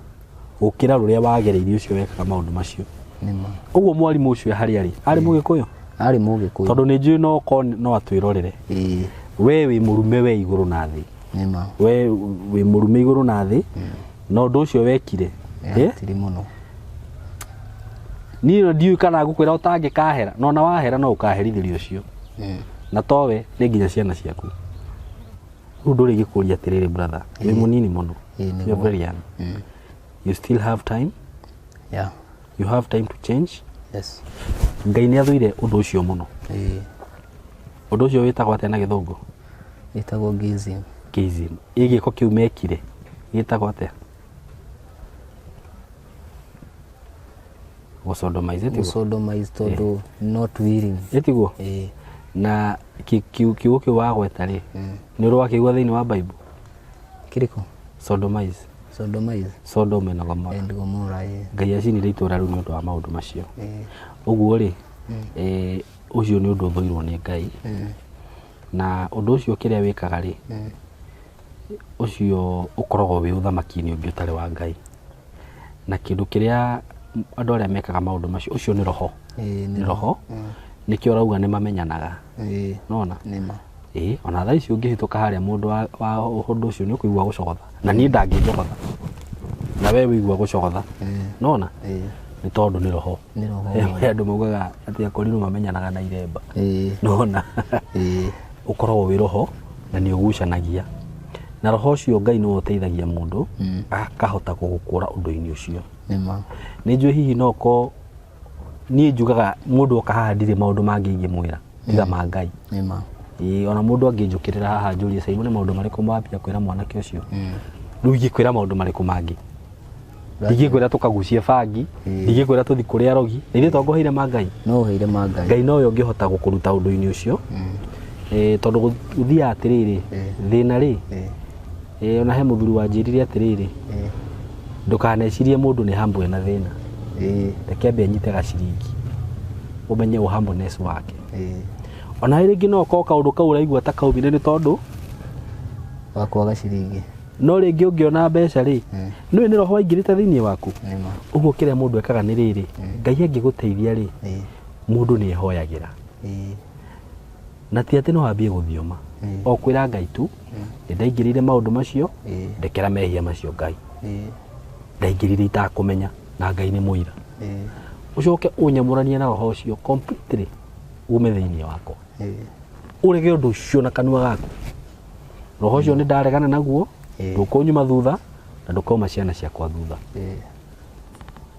gũkĩra rũrĩa wagereirie ũcio wekaga maũndũ macio. Nĩ ma. Ũguo mwarimũ ũcio harĩa arĩ, arĩ mũgĩkũyũ? Arĩ mũgĩkũyũ. Tondũ nĩ njũĩ no korwo no atwĩrorere. We wĩ mũrume we igũrũ na thĩ. Nĩ ma. We wĩ mũrume igũrũ na thĩ, na ũndũ ũcio wekire, Nĩ mũno. Niĩ no ndiũĩ kana ngũkwĩra ũtangĩkahera, na ona wahera no ũkaherithĩrio ũcio. Na towe nĩ nginya ciana ciaku. Rĩu ndũrĩ gĩkũria atĩrĩrĩ, brother, wĩ mũnini mũno. Ĩĩ, nĩguo. You're very young, you still have time. You have time to change. Yes. Ngai nĩ athũire ũndũ ũcio mũno. Ĩĩ. Ũndũ ũcio wĩtagwo atĩa na gĩthũngũ? Ĩtagwo gayism. Gayism. Ĩ gĩko kĩu mekire gĩtagwo atĩa? Gũsodomize tiguo? Gũsodomize tondũ not willing. Ĩ tiguo? Ĩĩ. Na kiugo kĩu wagweta rĩ, nĩ ũrĩ wakĩigua thĩinĩ wa Bible? Kĩrĩkũ? Sodomize. Sodomize. Sodom and Gomorrah. And Gomorrah, ĩĩ. Ngai acinire itũra rĩu nĩ ũndũ wa maũndũ macio. Ĩĩ. Ũguo rĩ, ũcio nĩ ũndũ ũthũirwo nĩ Ngai. Na ũndũ ũcio kĩrĩa wĩkaga rĩ, ũcio ũkoragwo wĩ ũthamaki-inĩ ũngĩ ũtarĩ wa Ngai. Na kĩndũ kĩrĩa andũ arĩa mekaga maũndũ macio, ũcio nĩ roho. Ĩĩ, Nĩ roho. Nĩkĩo ũrauga nĩ mamenyanaga. Ĩĩ. Nona? Nĩma. Ĩĩ, ona thaa ici ũngĩhĩtũka harĩa mũndũ wa ũndũ ũcio nĩ ũkũigua gũcogotha. Na niĩ ndangĩnjogotha. Na we wĩigua gũcogotha. Nona? Ĩĩ. Nĩ tondũ nĩ roho. Nĩ roho. He andũ maugaga atĩ akorirwo mamenyanaga na iremba. Ĩĩ. Nona? Ĩĩ. Ũkoragwo wĩ roho na nĩ ũgucanagia. Na roho ũcio Ngai nĩwe ũteithagia mũndũ akahota gũgũkũra ũndũ-inĩ ũcio. Nĩma. Nĩ njũĩ hihi no ũkorwo niĩ njugaga mũndũ oka haha ndirĩ maũndũ mangĩ ingĩmwĩra tiga ma Ngai. Nĩma. Ĩĩ, ona mũndũ angĩnjũkĩrĩra haha anjũrie Simon nĩ maũndũ marĩkũ wambia kwĩra mwanake ũcio, rĩu ingĩkwĩra maũndũ marĩkũ mangĩ? Ndingĩkwĩra tũkagucie bangi, ndingĩkwĩra tũthi kũrĩ arogi, na ithuĩ tongoheire ma Ngai. No ũheire ma Ngai. Ngai nowe ũngĩhota gũkũruta ũndũ-inĩ ũcio. Tondũ gũthiaga atĩrĩrĩ, thĩna rĩ, ona he mũthuri wanjĩrire atĩrĩrĩ, ndũkanecirie mũndũ nĩ humble ena thĩna. Reke ambe anyite gaciringi ũmenye ũ humbleness wake. Ona rĩngĩ no ũkorwo kaũndũ kau ũraigua ta kaumire nĩ tondũ Wa kwaga ciringi. No rĩngĩ ũngĩona mbeca rĩ, nĩũĩ nĩ roho waingĩrĩte thĩinĩ waku. Nĩma. Ũguo kĩrĩa mũndũ ekaga nĩ rĩrĩ, Ngai angĩgũteithia rĩ, mũndũ nĩ ehoyagĩra. Na ti atĩ no ambie gũthioma. O kwĩra Ngai tu, nĩ ndaingĩrĩire maũndũ macio, ndekera mehia macio Ngai. Ndaingĩrire itakũmenya na Ngai nĩ mũira. Ũcoke ũnyamũranie na roho ũcio completely ume thĩinĩ wakwa. Ũrege ũndũ ũcio na kanua gaku. Roho ũcio nĩ ndaregana naguo, ndũkũnyuma thutha na ndũkauma ciana ciakwa thutha.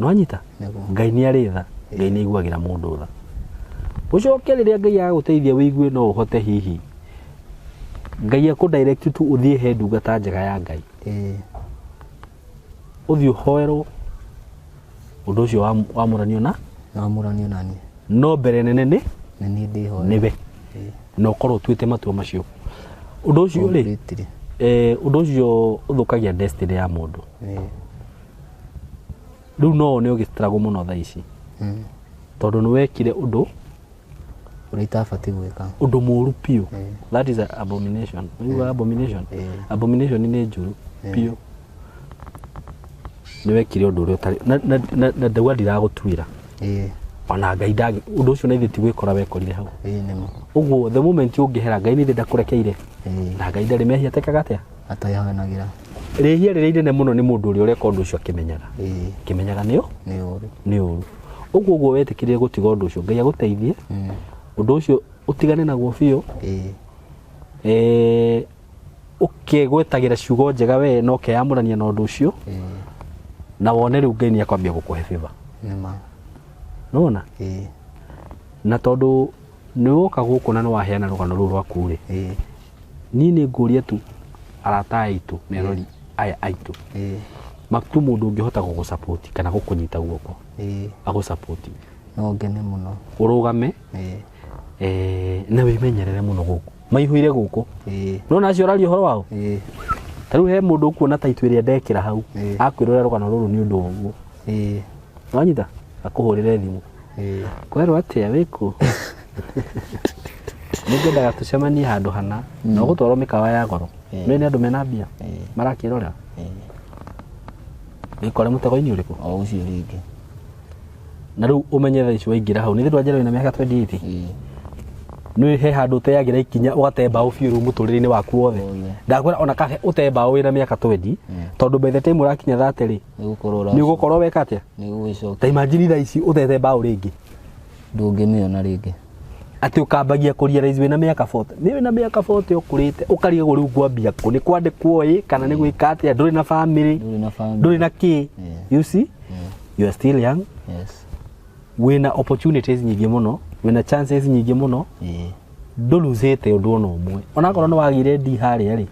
Nĩwanyita? Ngai nĩ arĩ tha, Ngai nĩ aiguagĩra mũndũ tha. Ũcoke rĩrĩa Ngai agũteithia wĩigue no ũhote hihi, Ngai akũ direct tu ũthiĩ he ndungata njega ya Ngai. Ũthiĩ ũhoerwo ũndũ ũcio wamũranio na? Wamũranio na niĩ. No mbere nene nĩ? Nĩ niĩ ndĩhoera. Nĩwe. Na ũkorwo ũtuĩte matua macio. Ũndũ ũcio rĩ, Completely. Ũndũ ũcio ũthũkagia destiny ya mũndũ. Rĩu no wone ũgĩ struggle mũno thaa ici. Tondũ nĩ wekire ũndũ Ũrĩa itabatiĩ gwĩka. Ũndũ mũũru biũ. That is a abomination. Ũiguaga abomination? Abomination nĩ njũru biũ. Nĩ wekire ũndũ ũrĩa ũtarĩ na ndauga ndiragũtuĩra. Ona Ngai ndangĩ, ũndũ ũcio na ithuĩ ti gwĩkora wekorire hau. Nĩma. Ũguo the moment ũngĩhera Ngai nĩ ithe ndakũrekeire. Na Ngai ndarĩ mehia atekaga atĩa? Ataheanagĩra. Rĩhia rĩrĩa inene mũno nĩ mũndũ ũrĩa ũreka ũndũ ũcio akĩmenyaga. Akĩmenyaga nĩ ũ? Nĩ ũru. Nĩ ũru. Ũguo ũguo wetĩkĩrire gũtiga ũndũ ũcio, Ngai agũteithie. Ũndũ ũcio ũtigane naguo biũ. Ũkegwetagĩra ciugo njega we na ũkeyamũrania na ũndũ ũcio. Na wone rĩu Ngai nĩ akwambia gũkũhe favor. Nĩma. Nĩwona? Na tondũ nĩ woka gũkũ na nĩ waheana rũgano rũu rwaku rĩ, niĩ nĩ ngũria tu arata aitũ, merori aya aitũ, matu mũndũ ũngĩhota gũgũ-support kana gũkũnyita guoko, agũ-support. No ngene mũno. Ũrũgame, na wĩmenyerere mũno gũkũ. Maihũire gũkũ. Nĩwona acio ũraria ũhoro wao? Ta rĩu he mũndũ ũkuona taitũ ĩrĩa ndekĩra hau, akwĩrora rũgano rũrũ nĩ ũndũ wa ũguo. Nĩwanyita? Akũhũrĩre thimũ. Kwerwo atĩa wĩkũ? Nĩngwendaga tũcemanie handũ hana, na ũgũtwarwo mĩkawa ya goro. Nĩũĩ nĩ andũ mena mbia? Marakĩrora? Wĩkore mũtego-inĩ ũrĩkũ? O ũcio rĩngĩ. Na rĩu ũmenye thaa ici waingĩra hau, nĩ thĩ ndwanjĩra wĩna mĩaka 28? Nĩũĩ he handũ ũteagĩra ikinya ũgate mbaũ biũ rĩu mũtũrĩre-inĩ waku wothe. Ndakwĩra ona kahe ũte mbaũ wĩna mĩaka 20, tondũ by the time ũrakinya 30 rĩ, Nĩ nĩ ũgũkorwo weka atĩa? Nĩ ũgũgĩcokia. Ta imagine thaa ici ũtete mbaũ rĩngĩ. Ndũngĩmĩona rĩngĩ. Atĩ ũkambagia kũ realize wĩna mĩaka 40. Nĩ wĩna mĩaka 40 ũkũrĩte, ũkarigagwo rĩu ngwambia kũ? Nĩ kwandĩkwo ĩ, kana nĩ gwĩka atĩa? Ndũrĩ na family, Ndũrĩ na family. ndũrĩ na kĩ. You see? You are still young. Yes. Wĩna opportunities nyingĩ mũno, wĩna chances nyingĩ mũno. Ndũluzĩte ũndũ ona ũmwe, onakorwo nĩ wagĩire ndi harĩa rĩ,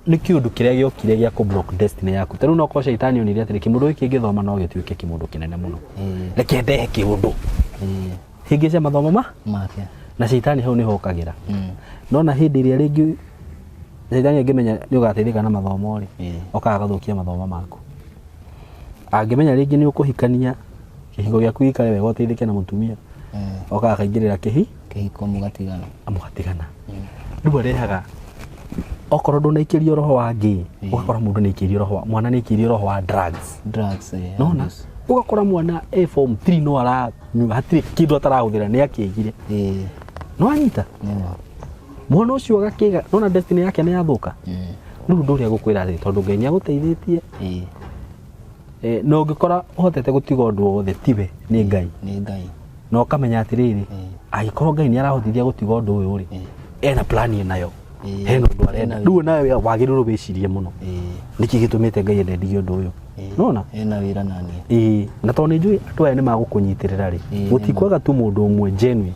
nĩ kĩũndũ kĩrĩa gĩokire gĩa kũ block destiny yaku. Ta rĩu no korwo caitani onire atĩrĩ, kĩmũndũ gĩkĩ ngĩthoma no gĩtuĩke kĩmũndũ kĩnene mũno, reke ndehe kĩũndũ hĩngĩce mathomo ma Make. Na caitani hau nĩho okagĩra. Nona hĩndĩ ĩrĩa rĩngĩ caitani angĩmenya nĩ ũgateithĩka na mathomo rĩ, okaga agathũkia mathomo maku. Angĩmenya rĩngĩ nĩ ũkũhikania, kĩhiko gĩaku gĩikare wega, ũteithĩke na mũtumia, okaga akaingĩrĩra kĩhi Kĩhiko mũgatigana. Mũgatigana. Rĩu arehaga okorwo ndũnaikĩrio roho wa ngĩ, ũgakora mũndũ nĩaikĩrio roho wa mwana, nĩaikĩrio roho wa drugs. Drugs. Nona abuse. Ũgakora mwana e form 3 no aranyua, hatirĩ kĩndũ atarahũthĩra, nĩ akĩgire. No anyita Nĩma. Mwana ũcio agakĩga, nona destiny yake nĩ yathũka. Rĩu ũndũ ũrĩa gũkwĩra atĩ tondũ Ngai nĩ agũteithĩtie, na ũngĩkora ũhotete gũtiga ũndũ o wothe, tiwe, nĩ Ngai. Nĩ Ngai. Na ũkamenya atĩrĩrĩ, angĩkorwo Ngai nĩ arahotithia gũtiga ũndũ ũyũ rĩ, ena plan nayo, hena ũndũ arenda. Ena Rĩu nawe wagĩrĩirwo wĩcirie mũno, nĩkĩ gĩtũmĩte Ngai ende ndige ũndũ ũyũ, nona? Ena wĩra naniĩ. Ĩĩ, na tondũ nĩ njũĩ andũ aya nĩ magũkũnyitĩrĩra rĩ, gũtikwaga tu mũndũ ũmwe genuine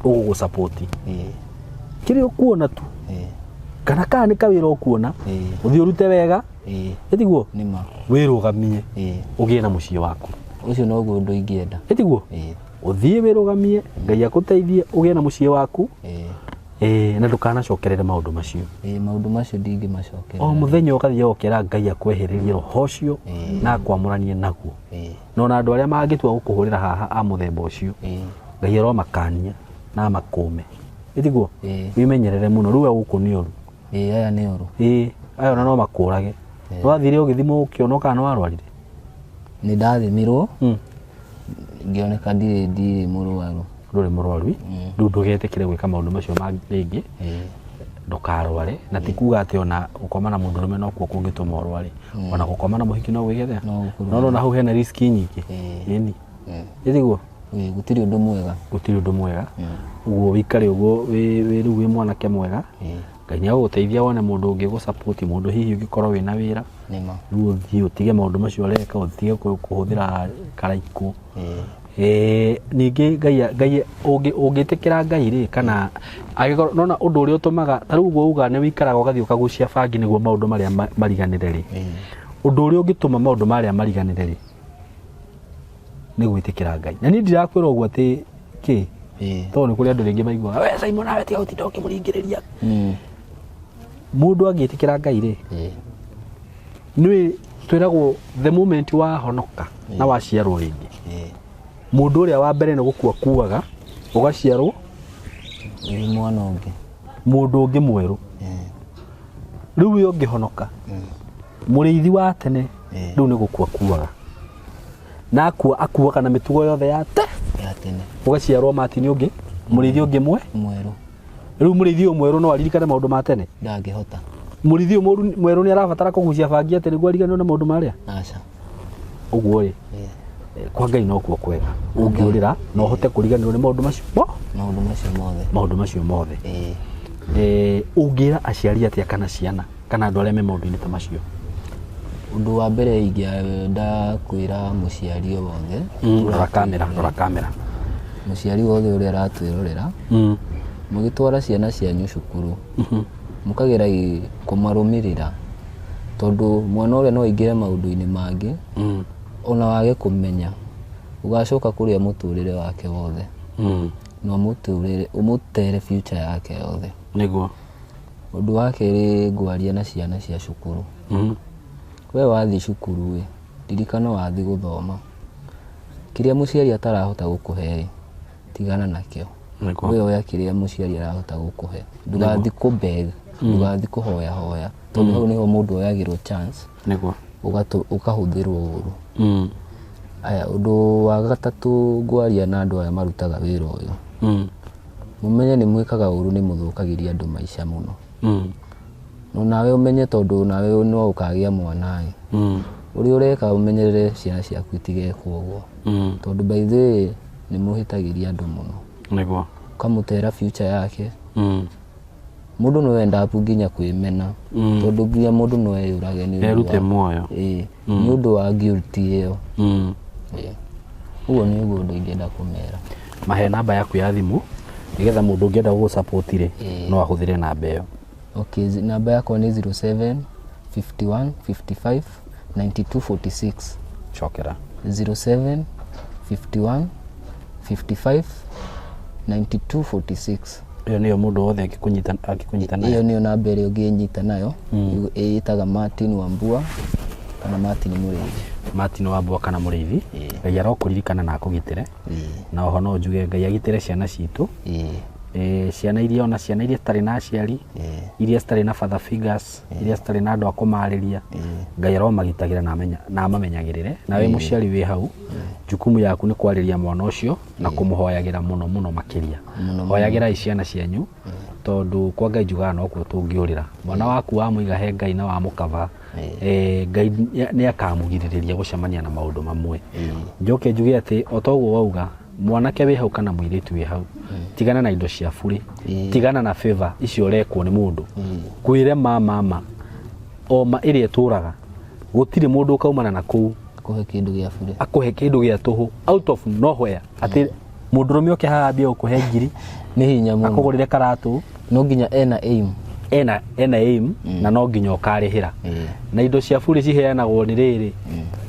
ũgũgũsupport kĩrĩa ũkuona tu, kana kana nĩ kawĩra ũkuona, ũthiĩ ũrute wega, ĩtiguo? Nĩma. Wĩrũgamie, ũgĩe na mũciĩ waku. Ũcio noguo ũndũ ingĩenda. Ĩtiguo? Ũthiĩ wĩrũgamie, Ngai akũteithie ũgĩe na mũciĩ waku. Na ndũkanacokerere maũndũ macio. Maũndũ macio ndingĩmacokera. O mũthenya ũgathiĩ ũkera Ngai akwehererie roho ũcio na akwamũranie naguo. Na ona andũ arĩa mangĩtua gũkũhũrĩra haha a mũthemba ũcio, Ngai aromakania na amakũme, ĩtiguo? Wĩmenyerere mũno, rĩu gũkũ nĩ ũru. Aya nĩ ũru. Ĩĩ, aya ona no makũrage. Wathire ũgĩthimwo ũkĩonwo kana nĩ warwarire? Nĩ ndathimirwo, ngĩoneka ndirĩ mũrwaru. Ndũrĩ mũrwaru. Rĩu ndũgetĩkĩre gwĩka maũndũ macio ma rĩngĩ, ndũkarware. Na ti kuga atĩ ona gũkoma na mũndũrũme nokuo kũngĩtũma ũrware, ona gũkoma na mũhiki no gwĩke atĩa? No gũkũrwaria. No nona hau hena risk nyingĩ. Ĩni, ĩtiguo? Gũtirĩ ũndũ mwega. Gũtirĩ ũndũ mwega. Ũguo wĩikare ũguo wĩ rĩu wĩ mwanake mwega. Ngai nĩ agũgũteithia wone mũndũ ũngĩ gũsupport, mũndũ hihi ũngĩkorwo wĩna wĩra. Nĩma. Rĩu ũthiĩ ũtige maũndũ macio ũreka, ũtige kũhũthĩra karaikũ. Ningĩ Ngai ũngĩtĩkĩra Ngai rĩ, kana angĩkorwo nona ũndũ ũrĩa ũtũmaga ta rĩu ũguo uga nĩ wĩikaraga ũgathiĩ ũkagucia bangi nĩguo maũndũ marĩa mariganĩre rĩ, ũndũ ũrĩa ũngĩtũma maũndũ marĩa mariganĩre rĩ, nĩ gwĩtĩkĩra Ngai. Na niĩ ndirakwĩra ũguo atĩ kĩ, tondũ nĩ kũrĩ andũ rĩngĩ maiguaga we Simon nawe tiga gũtinda ũkĩmũringĩrĩria. Mũndũ angĩtĩkĩra Ngai rĩ, nĩ twĩragwo the moment wahonoka na waciarwo rĩngĩ, mũndũ ũrĩa wa mbere nĩ gũkua kuaga, ũgaciarwo Wĩ mwana ũngĩ. Mũndũ ũngĩ mwerũ. Rĩu we ũngĩhonoka, mũrĩithi wa tene rĩu nĩ gũkua kuaga, na akua akuaga na mĩtugo yothe ya te Ya tene. Ũgaciarwo Martin ũngĩ, mũrĩithi ũngĩ mwe Mwerũ. Rĩu mũrĩithi ũyũ mwerũ no aririkane maũndũ ma tene? Ndangĩhota. Mũrĩithi ũyũ mwerũ nĩ arabatara kũgucia bangi atĩ nĩguo ariganĩrwo na maũndũ marĩa? Aca. Ũguo rĩ, kwa Ngai nokuo kwega ũngĩũrĩra na ũhote kũriganĩrwo nĩ maũndũ macio mo Maũndũ macio mothe. Maũndũ macio mothe. Ũngĩra aciari atĩa, kana ciana, kana andũ arĩa me maũndũ-inĩ ta macio? Ũndũ wa mbere ingĩenda kwĩra mũciari o wothe, Rora kamera, rora kamera. Mũciari wothe ũrĩa aratwĩrorera, mũgĩtwara ciana cianyu cukuru, mũkageragia kũmarũmĩrĩra, tondũ mwana ũrĩa no aingĩre maũndũ-inĩ mangĩ ona wage kũmenya, ũgacoka kũrĩa mũtũrĩre wake wothe, na ũmũtũrĩre ũmũtere future yake yothe. Ũndũ wa kerĩ, ngwaria na ciana cia cukuru. We wathiĩ cukuru ĩ, ririkana wathiĩ gũthoma. Kĩrĩa mũciari atarahota gũkũhe ĩ, tigana nakĩo. We oya kĩrĩa mũciari arahota gũkũhe. Ndũgathiĩ kũ beg, ndũgathiĩ kũhoya hoya, tondũ hau nĩho mũndũ oyagĩrwo chance, ũkahũthĩrwo ũru. Aya, ũndũ wa gatatũ ngwaria na andũ aya marutaga wĩra ũyũ, mũmenye nĩ mwĩkaga ũru, nĩ mũthũkagĩria andũ maica mũno. No nawe ũmenye, tondũ nawe no ũkagĩa mwana ĩ, ũrĩa ũreka ũmenyerere ciana ciaku itigekwo ũguo, tondũ by the way nĩ mũhĩtagĩria andũ mũno, ũkamũtera future yake. Mũndũ no end up nginya kwĩmena, tondũ nginya mũndũ no eyũrage nĩ ũndũ Erute muoyo. Ĩĩ, nĩ ũndũ wa guilt ĩyo. Ĩĩ. Ũguo nĩ ũguo ũndũ ingĩenda kũmera. Mahe namba yaku ya thimũ nĩgetha mũndũ ũngĩenda gũgũsupport rĩ, no ahũthĩre namba ĩyo. Okay, namba yakwa nĩ 07 51 55 92 46. Cokera. 07 51 55 92 46. Ĩyo nĩyo mũndũ wothe angĩkũnyita nayo. Ĩyo nĩyo namba ĩrĩa ũngĩnyita nayo. Ĩtaga Martin Wambua kana Martin Mũrĩithi. Martin Wambua kana Mũrĩithi. Ngai arokũririkana na akũgitĩre. Na oho no njuge Ngai agitĩre ciana citũ. Ciana iria ona ciana iria citarĩ na aciari, iria citarĩ na father figures, iria citarĩ na andũ a kũmarĩria, Ngai aromagitagĩra na amamenyagĩrĩre. Na wĩ mũciari wĩ hau, jukumu yaku nĩ kwarĩria mwana ũcio na kũmũhoyagĩra mũno mũno makĩria. Hoyagĩrai ciana cianyu, tondũ kwa Ngai njugaga nokuo tũngĩũrĩra. Mwana waku wamũiga he Ngai na wamũkaba, Ngai nĩ akamũgirĩrĩria gũcemania na maũndũ mamwe. Njoke njuge atĩ o toguo wauga, mwanake wĩ hau kana mũirĩtu wĩ hau, tigana na indo cia burĩ, tigana na favor icio ũrekwo nĩ mũndũ. Kwĩre ma mama o ma ĩrĩa ĩtũraga, gũtirĩ mũndũ ũkaumana na kũu Akũhe kĩndũ gĩa burĩ, akũhe kĩndũ gĩa tũhũ out of nowhere, atĩ mũndũrũme oke haha ambie gũkũhe ngiri. Nĩ hinya mũno. Akũgũrĩre karatũ. No nginya ena aim. Ena aim, na no nginya ũkarĩhĩra. Na indo cia burĩ ciheanagwo nĩ rĩrĩ,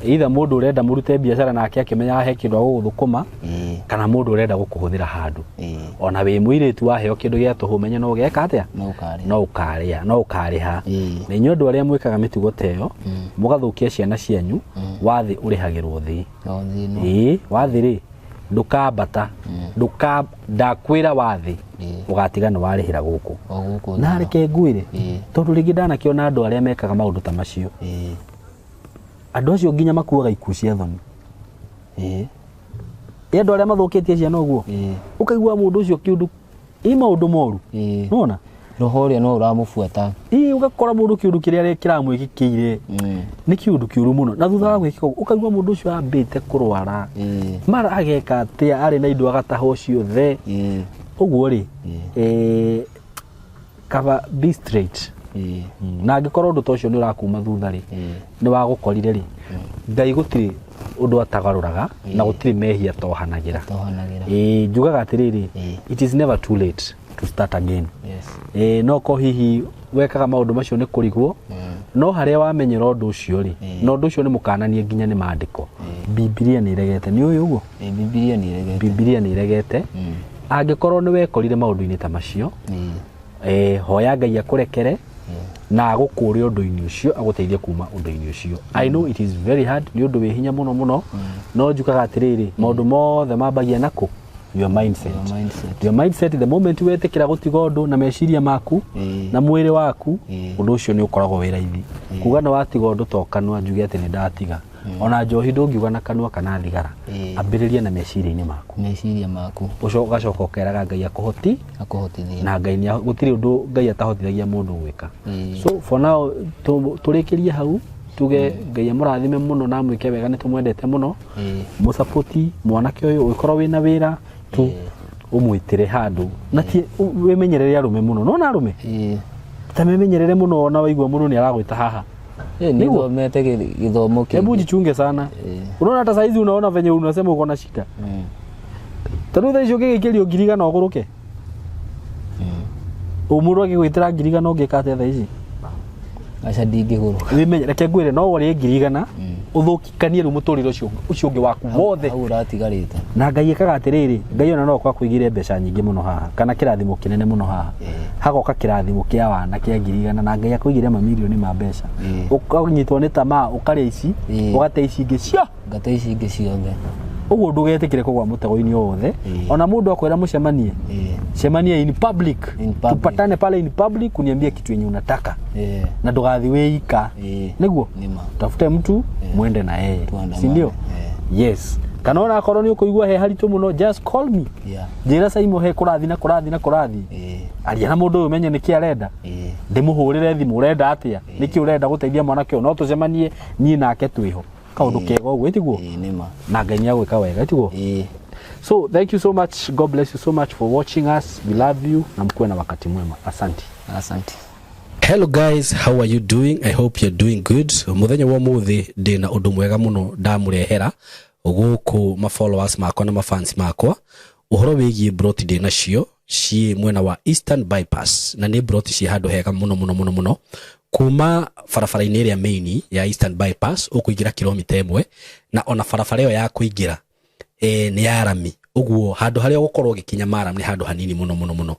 either mũndũ ũrenda mũrute biacara nake akĩmenyaga he kĩndũ agũgũthũkũma, kana mũndũ ũrenda gũkũhũthĩra handũ. Ona wĩ mũirĩtu waheo kĩndũ gĩa tũhũ, menye no ũgeka atĩa? No ũkarĩha. No ũkarĩa, no ũkarĩha. Na inyuĩ andũ arĩa mwĩkaga mĩtugo ta ĩyo, mũgathũkia ciana cianyu, wathĩ ũrĩhagĩrwo thĩ. No thĩ no. Ĩĩ, wathĩ rĩ, ndũkambata, ndũka ndakwĩra wathĩ ũgatiga nĩ warĩhĩra gũkũ. O gũkũ. Na reke ngwĩre, tondũ rĩngĩ ndanakĩona andũ arĩa mekaga maũndũ ta macio, andũ acio nginya makuaga ikuũ cia thoni. Ĩ andũ arĩa mathũkĩtie ciana ũguo, ũkaigua mũndũ ũcio kĩũndũ ĩ maũndũ moru. Nona Roho ũrĩa no ũramũbuata. Ĩ ũgakora mũndũ kĩũndũ kĩrĩa kĩramwĩkĩkĩire nĩ kĩũndũ kĩũru mũno, na thutha wa gwĩka ũguo ũkaigua mũndũ ũcio ambĩte kũrwara, mara ageka atĩa, arĩ na indo agatahwo ciothe. Ũguo rĩ, kaba be straight. Na angĩkorwo ũndũ ta ũcio nĩ ũrakuma thutha rĩ, nĩ wagũkorire rĩ, Ngai gũtirĩ ũndũ atagarũraga na gũtirĩ mehia tohanagĩra. Tohanagĩra. Ĩĩ, njugaga atĩrĩrĩ, it is never too late to start again. No ko hihi wekaga maũndũ macio nĩ kũrigwo, no harĩa wamenyera ũndũ ũcio rĩ, na ũndũ ũcio nĩ mũkananie nginya nĩ maandĩko. Bibilia nĩ ĩregete, nĩ ũĩ ũguo? Ĩĩ, Bibilia nĩ ĩregete. Bibilia nĩ ĩregete. Angĩkorwo nĩ wekorire maũndũ-inĩ ta macio, hoya Ngai akũrekere na agũkũre ũndũ-inĩ ũcio, agũteithie kuma ũndũ-inĩ ũcio. I know it is very hard, nĩ ũndũ wĩ hinya mũno mũno, no njugaga atĩrĩrĩ, maũndũ mothe mambagia nakũ? Your mindset. Your mindset. Your mindset, the moment wetĩkĩra gũtiga ũndũ na meciria maku na mwĩrĩ waku, ũndũ ũcio nĩ ũkoragwo wĩ raithi. Kuga nĩ watiga ũndũ to kanua njuge atĩ nĩ ndatiga. Ona njohi ndũngiuga na kanua kana thigara. Ambĩrĩria na meciria-inĩ maku. Meciria maku. Ũcoka ũgacoka ũkeraga Ngai akũhoti. Akũhotithie. Na Ngai nĩ gũtirĩ ũndũ Ngai atahotithagia mũndũ gwĩka. So for now tũrĩkĩrie hau, tuge Ngai amũrathime mũno na amwĩke wega, nĩ tũmwendete mũno. Mũsapoti mwanake ũyũ, ũngĩkorwo wĩna wĩra tu ũmwĩtĩre handũ, na ti wĩmenyerere arũme mũno, nona arũme ta memenyerere mũno, ona waigua mũndũ nĩ aragwĩta haha. Nĩ thomete gĩthomo kĩngĩ. Hebu jichunge sana. Unaona hata saizi unaona venye unasema uko na shida. Tarĩu thaa ici ũngĩgĩikĩrio ngiri igana ũgũrũke. Mũndũ agĩgwĩtĩra ngiri igana ũngĩka atĩa thaa ici? Aca ndingĩgũrũka. Wĩmenye, reke ngwĩre, no ũrĩe ngiri igana ũthũkanie rĩu mũtũrĩre ũcio ũngĩ waku wothe. Hau ũratigarĩte. Na Ngai ekaga atĩrĩrĩ, Ngai ona no akorwo akũigĩire mbeca nyingĩ mũno haha, kana kĩrathimo kĩnene mũno haha. Hagoka kĩrathimo kĩa wana kĩa ngiri igana, na Ngai akũigĩire mamirioni ma mbeca. Ũkanyitwo nĩ tamaa, ũkarĩa ici, ũgate ici ingĩ cio. Ngate ici ingĩ ciothe. Ũguo ndũgetĩkĩre kũgwa mũtego-inĩ o wothe. Ona mũndũ akwĩra mũcemanie, cemanie in public. In public. Tupatane pale in public, uniambie kitu yenye unataka. Na ndũgathiĩ wĩika. Nĩguo? Nĩma. Tafute mtu mwende na yeye. Tuandamane. Si ndio? Yes. Kana ona akorwo nĩ ũkũigua he haritũ mũno, just call me. Njĩra Saimo he kũrathiĩ na kũrathiĩ na kũrathiĩ. Aria na mũndũ ũyũ ũmenye nĩkĩ arenda. Ndĩmũhũrĩre thimũ, ũrenda atĩa? Nĩkĩ ũrenda gũteithia mwanake ũyũ? No tũcemanie niĩ nake twĩho. Kaũndũ kega ũguo, ĩtiguo? Nĩma. Na Ngai nĩ agwĩka wega, ĩtiguo? So thank you so much, God bless you so much for watching us. We love you na mkuwe na wakati mwema. Asante. Asante. Hello guys, how are you doing? I hope you're doing good. Muthenya wa muthi ndina undu mwega muno ndamurehera guku ma followers makwa na ma fans makwa uhoro wigie broti ndi nacio ci mwena wa Eastern Bypass, na ni broti ci handu hega muno muno muno muno, kuma barabara-inĩ ĩrĩa main ya Eastern Bypass ũkũingĩra kilomita 1, na ona barabara ĩyo ya kũingĩra nĩ ya rami, ũguo handũ harĩa ũgũkorwo ũgĩkinya maram nĩ handũ hanini mũno mũno mũno.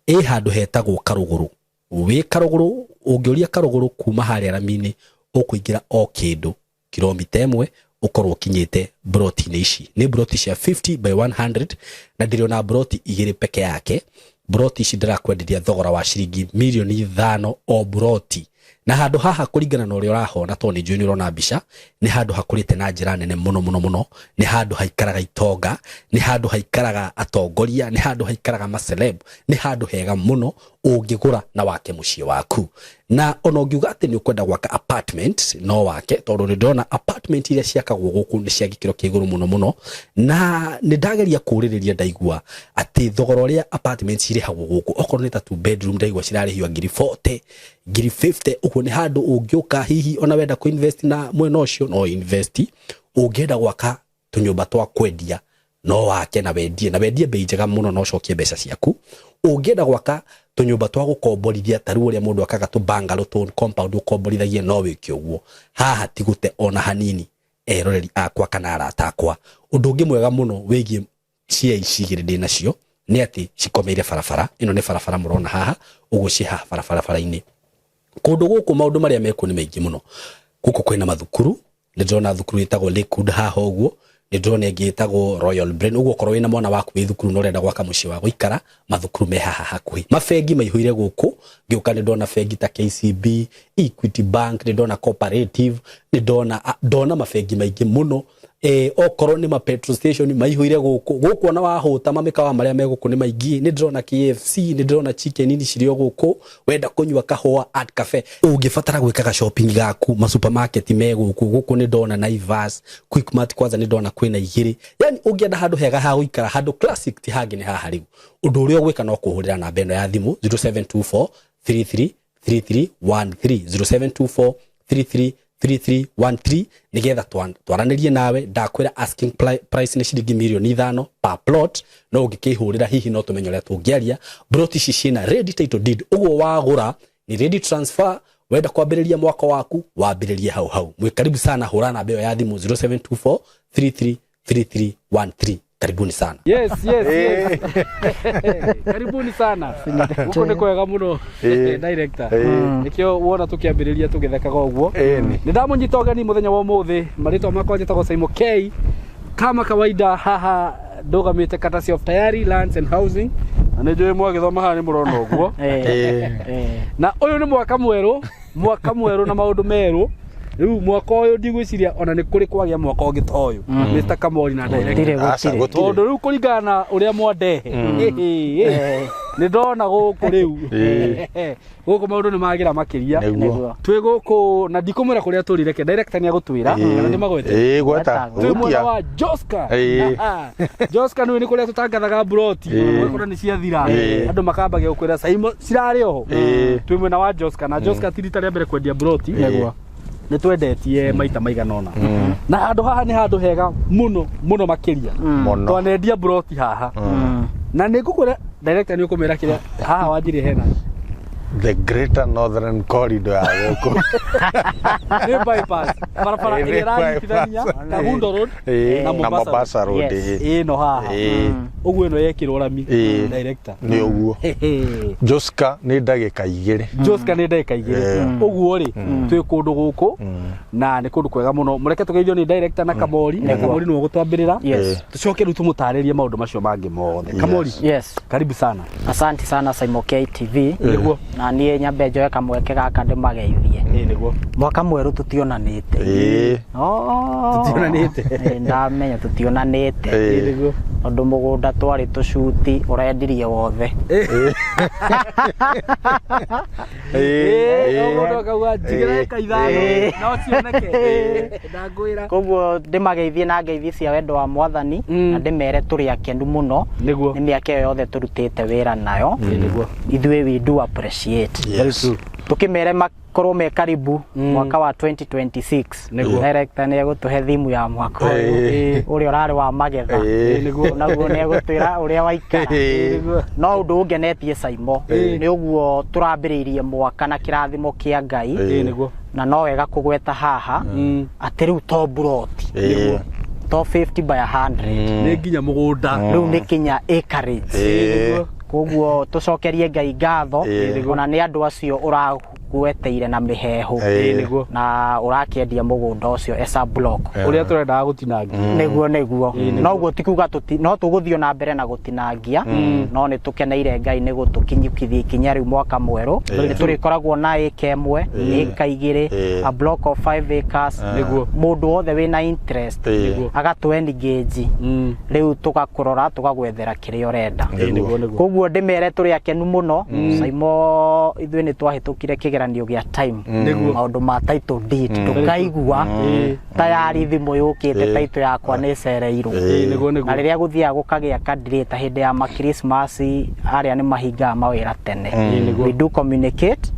Ĩ handũ hetagwo Karũgũrũ, wĩ Karũgũrũ, ũngĩũria Karũgũrũ kuma harĩa rami-inĩ ũkũingĩra o kĩndũ kilomita 1 ũkorwo ũkinyĩte broti-inĩ ici. Nĩ broti cia 50 by 100 na ndĩrĩ ona broti 2 peke yake. Broti ici ndĩrakwenderia thogora wa ciringi mirioni 5 o broti, na handũ haha kũringana na ũrĩa ũrahona, tondũ nĩ njũĩ nĩ ũrona mbica, nĩ handũ hakũrĩte na njĩra nene mũno mũno mũno. Nĩ handũ haikaraga itonga, nĩ handũ haikaraga atongoria, nĩ handũ haikaraga maceleb, nĩ handũ hega mũno ũngĩgũra na wake mũciĩ waku. Na ona ũngiuga atĩ nĩ ũkwenda gwaka apartment no wake, tondũ nĩ ndĩrona apartment iria ciakagwo gũkũ nĩ cia gĩkĩro kĩa igũrũ mũno mũno, na nĩ ndageria kũũrĩrĩria ndaigua atĩ thogora ũrĩa apartment cirĩhagwo gũkũ, okorwo nĩ ta 2 bedroom ndaigua cirarĩhio ngiri 40, ngiri 50. Ũguo nĩ handũ ũngĩũka hihi ona wenda kũ invest na mwena ũcio no invest, ũngĩenda gwaka tũnyũmba twa kwendia no wake na wendie, na wendie bei njega mũno na ũcokie mbeca ciaku. Ũngĩenda gwaka tũnyũmba twa gũkomborithia ta rĩu ũrĩa mũndũ akaga tũ bungalow tũ compound ũkomborithagie no wĩke ũguo. Haha ti gũte ona hanini, eroreri akwa kana arata akwa. Ũndũ ũngĩ mwega mũno wĩgiĩ cia ici igĩrĩ ndĩ nacio nĩ atĩ cikomeire barabara ĩno, nĩ barabara mũrona haha ũguo, ciĩ haha barabara-inĩ. Kũndũ gũkũ maũndũ marĩa mekuo nĩ maingĩ mũno. Gũkũ kwĩna mathukuru, nĩ ndĩrona thukuru ĩtagwo Lakewood haha ũguo, nĩ ndĩrona ĩngĩ ĩtagwo Royal Brain. Ũguo okorwo wĩna mwana waku wĩ thukuru na ũrenda gwaka mũciĩ wa gũikara, mathukuru me haha hakuhĩ. Mabengi maihũire gũkũ, ngĩũka nĩ ndona bengi ta KCB, Equity Bank, nĩ ndona Cooperative, nĩ ndona mabengi maingĩ mũno. Okorwo nĩ ma petrol station maihũire gũkũ. Gũkũ ona wahũta mamĩkawa marĩa me gũkũ nĩ maingĩ, nĩ ndĩrona KFC, nĩ ndĩrona chicken ini cirĩ o gũkũ, wenda kũnyua kahũa Art Cafe, ũngĩbatara gwĩkaga shopping gaku ma supermarket me gũkũ. Gũkũ nĩ ndona Naivas, Quickmart, kwanza nĩ ndona kwĩna 2. Yani ũngĩenda handũ hega ha gũikara, handũ classic, ti hangĩ nĩ haha. Rĩu ũndũ ũrĩa ũgwĩka no kũhũrĩra namba ĩno ya thimũ 0724 33 3313, 0724 33 3313, nigetha twaranĩrie nawe. Ndakwĩra asking price nĩ ciringi mirioni 5 per plot, no ũngĩkĩhũrĩra hihi no tũmenye ũrĩa tũngĩaria. Plot ici ciĩna ready title deed, ũguo wagũra ni ready transfer, wenda kwambĩrĩria mwaka waku wambĩrĩrie hau hau. Mwĩ karibu sana, hũra namba ĩyo ya thimũ 0724 33 3313. Karibuni sana. Yes, yes, yes. Karibuni sana. Guku nĩ kwega mũno, director. Nĩkĩo wona tũkĩambĩrĩria tũgĩthekaga ũguo. Nĩ ndamũnyita ũgeni mũthenya wa ũmũthĩ. Marĩtwa makwa njĩtagwo Saimo K. Kama kawaida haha ndũgamĩte courtesy of Tayari Lands and Housing. Na nĩ njũĩ mwagĩthoma haha nĩ mũrona ũguo. Na ũyũ nĩ mwaka mwerũ, mwaka mwerũ na maũndũ merũ. Rĩu mwaka ũyũ ndigwĩciria ona nĩ kũrĩ kwagĩa mwaka ũngĩ ta ũyũ. Mr. Kamori na director. Aca, gũtirĩ. Tondũ rĩu kũringana na ũrĩa mwandehe nĩ ndona gũkũ rĩu gũkũ maũndũ nĩ magĩra makĩria. Nĩguo. Twĩ gũkũ na ndikũmwĩra kũrĩa tũrĩ, reke director nĩ agũtwĩra kana nĩ magwete. Ĩĩ, gweta. Twĩ mwena Hutia. wa Joska. Joska nĩ kũrĩa tũtangathaga broti ũgakora nĩ ciathira, andũ makambagia gũkwĩra Saimo cirarĩ oho. Twĩ mwena wa Joska, na Joska ti rita rĩa mbere kwendia broti. Nĩguo. Nĩ twendetie maita maigana ũna, na handũ haha nĩ handũ hega mũno mũno makĩria. Mũno. Twanendia broti haha na nĩ ngũkwĩra director nĩ ũkũmĩra kĩrĩa haha wanjirie hena The Greater Northern Corridor ya gũkũ. Nĩ bypass, barabara Ĩĩ, ĩrĩa nĩ ĩranyitithania bypass. Kangundo Road na na Mombasa. Mombasa Road. Ĩno haha ũguo ĩno yekĩrwo rami, director. Nĩ ũguo. Joska nĩ ndagĩka 2. Joska nĩ ndagĩka 2 ũguo rĩ twĩ kũndũ gũkũ na nĩ kũndũ kwega mũno. Mũreke tũgeithio nĩ director na Kamori, na Kamori nĩwe ũgũtwambĩrĩra, tũcoke rĩu tũmũtarĩrie maũndũ macio mangĩ mothe. Kamori, karibu sana. Asante sana Saimo K TV. Nĩguo. Na niĩ nyambe njoe kamweke gaka ndĩmageithie. Ĩĩ nĩguo. Mwaka mwerũ tũtionanĩte. Oh. Tũtionanĩte. Ĩĩ, ndamenya tũtionanĩte. Ĩĩ nĩguo. Tondũ mũgũnda twarĩ tũcuti ũrendirie wothe. Ĩĩ, o mũndũ akauga njigĩra ĩka 5 no cioneke. Ndangwĩra. Koguo ndĩmageithie na ngeithi cia wendo wa mwathani na ndĩmere tũrĩ akenu mũno Nĩguo. nĩ mĩaka ĩyo yothe tũrutĩte wĩra nayo. Nĩguo. Ithuĩ we do appreciate. Yes. Tukimere makorwo me karibu mwaka wa 2026. Nĩguo. Director nĩ egũtũhe thimu ya mwaka ũyũ ũrĩa ũrarĩ wa magetha. Ĩĩ. Naguo nĩ egũtwĩra ũrĩa waikara. Ĩĩ. No ũndũ ũngenetie Saimo nĩ ũguo tũrambĩrĩirie mwaka na kĩrathimo kĩa Ngai. Ĩĩ, nĩguo. Na no wega kũgweta haha atĩ rĩu to buroti, Ĩĩ. to 50 by 100, Nĩ nginya mũgũnda. rĩu nĩ kinya acreage. Ĩĩ. Koguo tũcokerie Ngai ngatho Ĩĩ. ona nĩ andũ acio ũragweteire na mĩhehu Ĩĩ. Nĩguo. na ũrakĩendia mũgũnda ũcio as a block. Ũrĩa tũrendaga gũtinangia. Nĩguo nĩguo, no guo ti kuga no tũgũthiĩ na mbere na gũtinangia, no nĩ tũkeneire Ngai nĩ gũtũkinyũkithia ikinya rĩu mwaka mwerũ. Nĩ tũrĩkoragwo na ĩka 1, ĩka 2, Ĩĩ. a block of 5 acres. Nĩguo. Mũndũ wothe wĩna interest Ĩĩ. agatũ engage, rĩu tũgakũrora tũgagwethera kĩrĩa ũrenda. Nĩguo nĩguo. Koguo ndĩmere tũrĩ akenu mũno. Saimo, ithuĩ nĩ twahĩtũkire kĩgeranio gĩa time. Nĩguo. Maũndũ ma title deed tũkaigua tayari thimũ yũkĩte, title yakwa nĩ ĩcereirwo. Ĩĩ, nĩguo nĩguo. Na rĩrĩa gũthiaga gũkagĩa kadirĩ ta hĩndĩ ya makrismasi, arĩa nĩ mahingaga mawĩra tene, we do communicate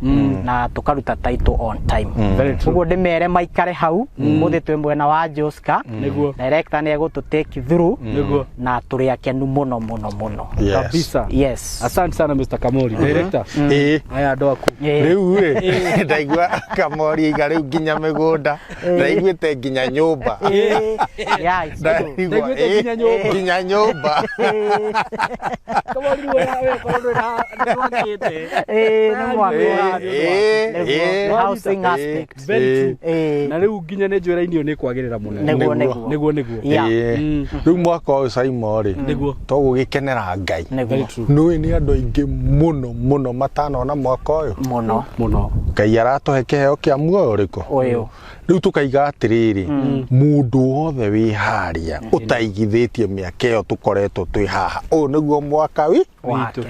na tũkaruta title on time. Very true. Koguo ndĩmere maikare hau, mũthĩ twĩ mwena wa Joska. Nĩguo. Director nĩ egũtũ take through. Nĩguo. Na tũrĩ akenu mũno mũno mũno. Yes. Kabisa. Yes. Asante sana Mr. Kamori. Director. Ĩĩ. Aya andũ aku. Ĩĩ. Rĩu rĩ, ndaigua Kamori aiga rĩu nginya mĩgũnda, ndaiguĩte nginya nyũmba. Ĩĩ. Yeah, it's true. Ndaigua, Ndaiguĩte ĩĩ, nginya nyũmba. nginya nyũmba. Kamori wewe korwo ndwĩ na nĩtwakĩte. Ĩĩ, nĩ mwaka. Ĩĩ, ĩĩ, Nĩguo, ĩĩ. housing aspect. Very true. Ĩĩ. Na rĩu nginya nĩ njwĩra-inĩ nĩ kwagĩrĩra mũno. Nĩguo nĩguo. Nĩguo nĩguo. Yeah. Ĩĩ. Rĩu mwaka ũyũ Saimo rĩ, Nĩguo. tũgũgĩkenera Ngai. Nĩguo. Nĩũĩ nĩ andũ aingĩ mũno mũno matanona mwaka ũyũ. Mũno. Mũno. Ngai aratũhe kĩheo kĩa muoyo ũrĩkũ? Ũyũ. Rĩu tũkaiga atĩrĩrĩ, mũndũ wothe wĩ harĩa ũtaigithĩtie mĩaka ĩyo tũkoretwo twĩ haha, ũyũ nĩguo mwaka wi Wake.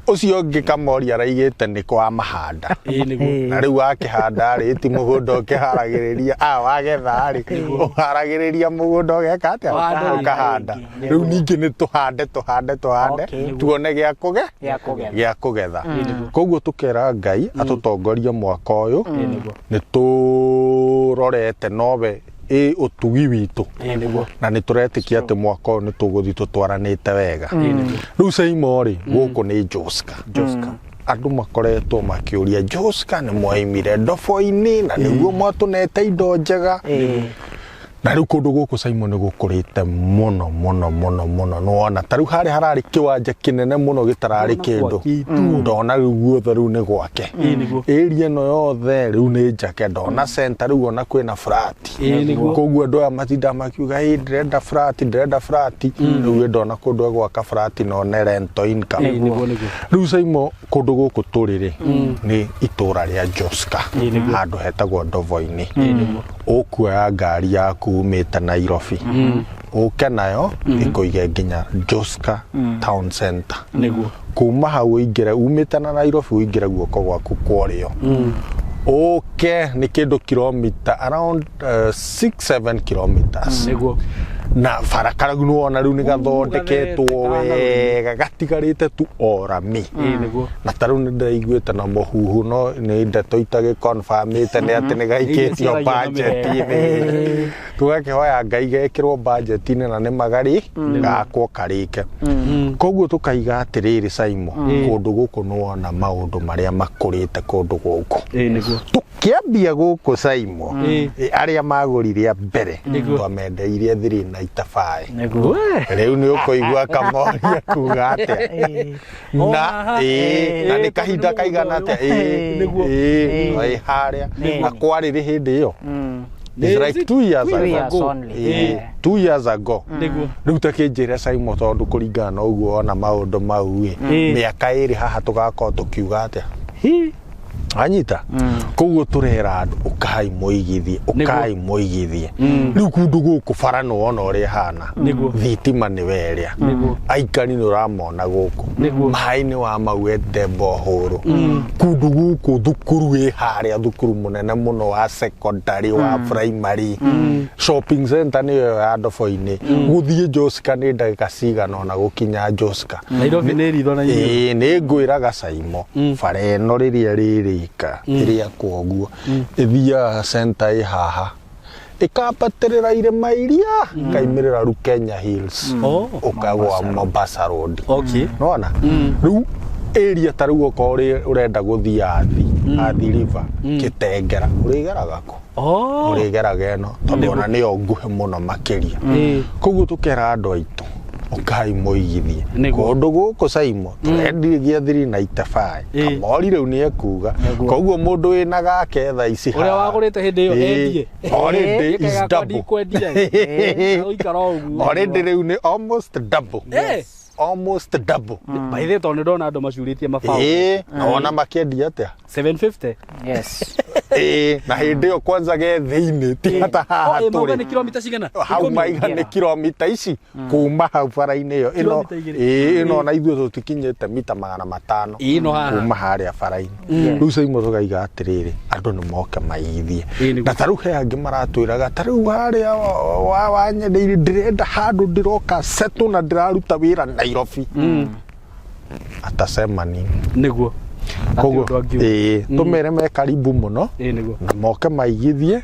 Ũcio ũngĩ Kamori araigĩte nĩ kwa mahanda. Ĩĩ, nĩguo. Na rĩu wakĩhanda rĩ, ti mũgũnda ũkĩharagĩrĩria, a wagetha rĩ, ũharagĩrĩria mũgũnda ũgeka atĩa? Ũhande. Ũkahanda. Rĩngĩ. Rĩu ningĩ nĩ tũhande tũhande tũhande Okay. tuone gĩa kũge Gĩa kũgetha. gĩa kũgetha. Koguo tũkera Ngai atũtongorie mwaka ũyũ, nĩ tũrorete nowe ĩ ũtugi witũ, na nĩ tũretĩkia atĩ mwaka ũyũ nĩ tũgũthiĩ tũtwaranĩte wega. Rĩu Saimo rĩ, gũkũ nĩ Joska. Andũ makoretwo makĩũria Joska nĩ mwaimire ndobo-inĩ na nĩguo mwatũnete indo njega. Ĩĩ. Na rĩu kũndũ gũkũ Saimo nĩ gũkũrĩte mũno mũno mũno mũno. Nĩwona ta rĩu harĩa hararĩ kĩwanja kĩnene mũno gĩtararĩ kĩndũ, ndona rĩu guothe rĩu nĩ gwake. Area ĩno yothe rĩu nĩ njake, ndona center rĩu ona kwĩna flat. Ĩĩ, nĩguo. Koguo andũ aya matinda makiuga ĩ ndĩrenda flat, ndĩrenda flat, rĩu ndona kũndũ egwaka flat na one rental income. Ĩĩ, nĩguo nĩguo. Rĩu Saimo, kũndũ gũkũ tũrĩ rĩ, nĩ itũra rĩa Joska, handũ hetagwo Ndovo-inĩ. Ũkuoya ngari yaku umĩte Nairobi ũke nayo ĩkũige nginya Joska town center. Nĩguo. Kuma hau ũingĩre umĩte na Nairobi, ũingĩre guoko gwaku kwa ũrĩo, ũke nĩ kĩndũ kilomita around 6 7 kilometers. Nĩguo. Na bara karau nĩwona rĩu nĩ gathondeketwo gathete wega, gatigarĩte tu o rami. Ĩĩ, nĩguo. Na ta rĩu nĩ ndĩraiguĩte na mũhuhu, no nĩ ndeto itagĩconfirmĩte, nĩ atĩ nĩ gaikĩtio Iria ciaragia na budget-inĩ. Tũgakĩhoya Ngai gekĩrwo budget-inĩ na nĩ magari gakwo karĩke. Koguo tũkaiga atĩrĩrĩ Saimo, kũndũ gũkũ nĩwona maũndũ marĩa makũrĩte kũndũ gũkũ. Ĩĩ, nĩguo. Tũkĩambia gũkũ Saimo, Ĩĩ. arĩa magũrire a mbere Nĩguo. twamendeirie 395. Nĩguo. Rĩu nĩ ũkũigua Kamoria kuga atĩa na ĩĩ, na nĩ kahinda kaigana atĩa? Ĩĩ, Nĩguo. ĩĩ, ĩ harĩa na kwarĩrĩ hĩndĩ ĩyo. It's Is like it 2 years 2 ago. years only. Ĩĩ, Yeah. 2 years ago. Nĩguo. Rĩu ta kĩnjĩre Saimo, tondũ kũringana na ũguo ona maũndũ mau ĩ, Ĩĩ. mĩaka 2 haha tũgakorwo tũkiuga atĩa? Hi. Anyita koguo tũrera andũ ũkai mũigithie, ũkai mũigithie. Rĩu kũndũ gũkũ bara nĩ wona ũrĩa ĩhana. Nĩguo. Thitima nĩ werĩa. Nĩguo. Aikari nĩ ũramona gũkũ. Nĩguo. Maĩ nĩ wa mauete mbohũrũ. Kũndũ gũkũ thukuru ĩ harĩa, thukuru mũnene mũno wa secondary, wa primary, shopping center nĩyo ĩyo ya Ndobo-inĩ. Gũthiĩ Joska nĩ ndagĩka cigana ona gũkinya Joska. Nairobi nĩ ritho na irio. Ĩĩ, nĩ ngwĩraga Caimo, bara ĩno rĩrĩa rĩrĩka ĩrĩa kwoguo ĩthiaga center ĩ haha, ĩkambatĩrĩra irĩma iria, ĩkaimĩrĩra Rukenya Hills, Oh. ũkagwa Mombasa Road. Okay. Nona rĩu area ta rĩu okorwo ũrenda gũthiĩ Athi River, Kĩtengera, ũrĩgeraga kũ? Oh. Ũrĩgeraga ĩno tondũ ona nĩyo nguhĩ mũno makĩria. Ĩĩ. Koguo tũkera andũ aitũ ũkai mũigithie Nĩguo. kũndũ gũkũ. Caimo, tũrendirie 395. Ĩĩ. Kamori rĩu nĩ ekuga, koguo mũndũ wĩna gake thaa ici Ũrĩa haha, wagũrĩte hĩndĩ ĩyo Ĩĩ. endie. Already is double. Ndikwendia. Ũikara o ũguo. Already rĩu nĩ almost double. Yes. Almost double. By the way, tondũ nĩ ndona andũ macurĩtie mabaũ. Ĩĩ, na wona makĩendia atĩa? 750. Yes. Ĩĩ, na hĩndĩ ĩyo kwanza ge thĩinĩ, ti hata haha Oh, ĩ, mauga tũrĩ. nĩ kilomita cigana? Hau Ikũmi? maiga nĩ kilomita ici kuma hau bara-inĩ ĩyo ĩno. Kilomita igĩrĩ. Ĩĩ, ĩno ona ithuĩ tũtikinyĩte mita 500 Ĩĩ, ĩno haha. kuma harĩa bara-inĩ. Rĩu Caimo tũkaiga atĩrĩrĩ, andũ nĩ moke maigithie. Ĩĩ, nĩguo. Na tarĩu he angĩ maratwĩraga tarĩu harĩa wanyendeirie, ndĩrenda handũ ndĩroka settle na ndĩraruta wĩra Nairobi, atasema nini? Nĩguo. Koguo Hatirĩ ũndũ angiuga. ĩĩ, tũmere me karibu mũno Ĩĩ, nĩguo. na moke maigithie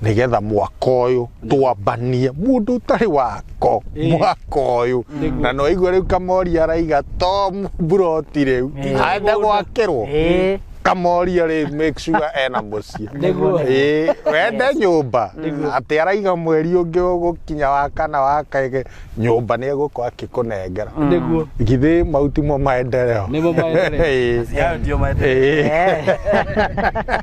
nĩgetha mwaka ũyũ twambanie mũndũ ũtarĩ wako Ĩĩ. mwaka ũyũ. Na no igua rĩu Kamori araiga to mburoti rĩu aende gwakĩrwo. Ĩĩ. Kamori rĩ, make sure ena mũciĩ. Nĩguo. Ĩĩ, wende nyũmba atĩ araiga mweri ũngĩ ũgũkinya wa kana wa kaige nyũmba nĩ egũkorwo akĩkũnengera. Nĩguo. Githĩ mau timo maendeleo? Nĩmo maendeleo. Ĩĩ. Hayo ndio maendeleo. Ĩĩ.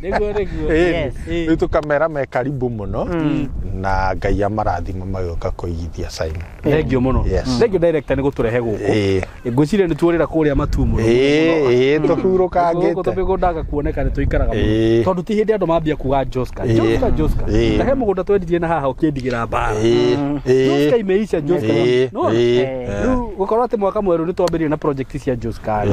Nĩguo, nĩguo. Ĩĩ. Yes. Rĩu tũkamera me karibu mũno na Ngai amarathima magĩũka kũigithia, Simon. Thengio mũno. Yes. Thengio director nĩ gũtũrehe gũkũ. Ĩĩ. Ngwĩciria nĩ tuorĩra kũrĩa matu mũno. Ĩĩ, Gũkũ tũhurũkangĩte. tũmĩgũndaga kuoneka nĩ tũikaraga mũno. Ĩĩ. Tondũ ti hĩndĩ andũ mambia kuga Joska. Ĩĩ. Joska, Joska. Ĩĩ. Ta he mũgũnda twendirie na haha ũkĩndigĩra mbara. Ĩĩ, ĩĩ. Joska imeisha, Joska. Ĩĩ, Nĩwona? ĩĩ. Rĩu gũkorwo atĩ mwaka mwerũ nĩ twambĩrĩrie na project cia Joska rĩ.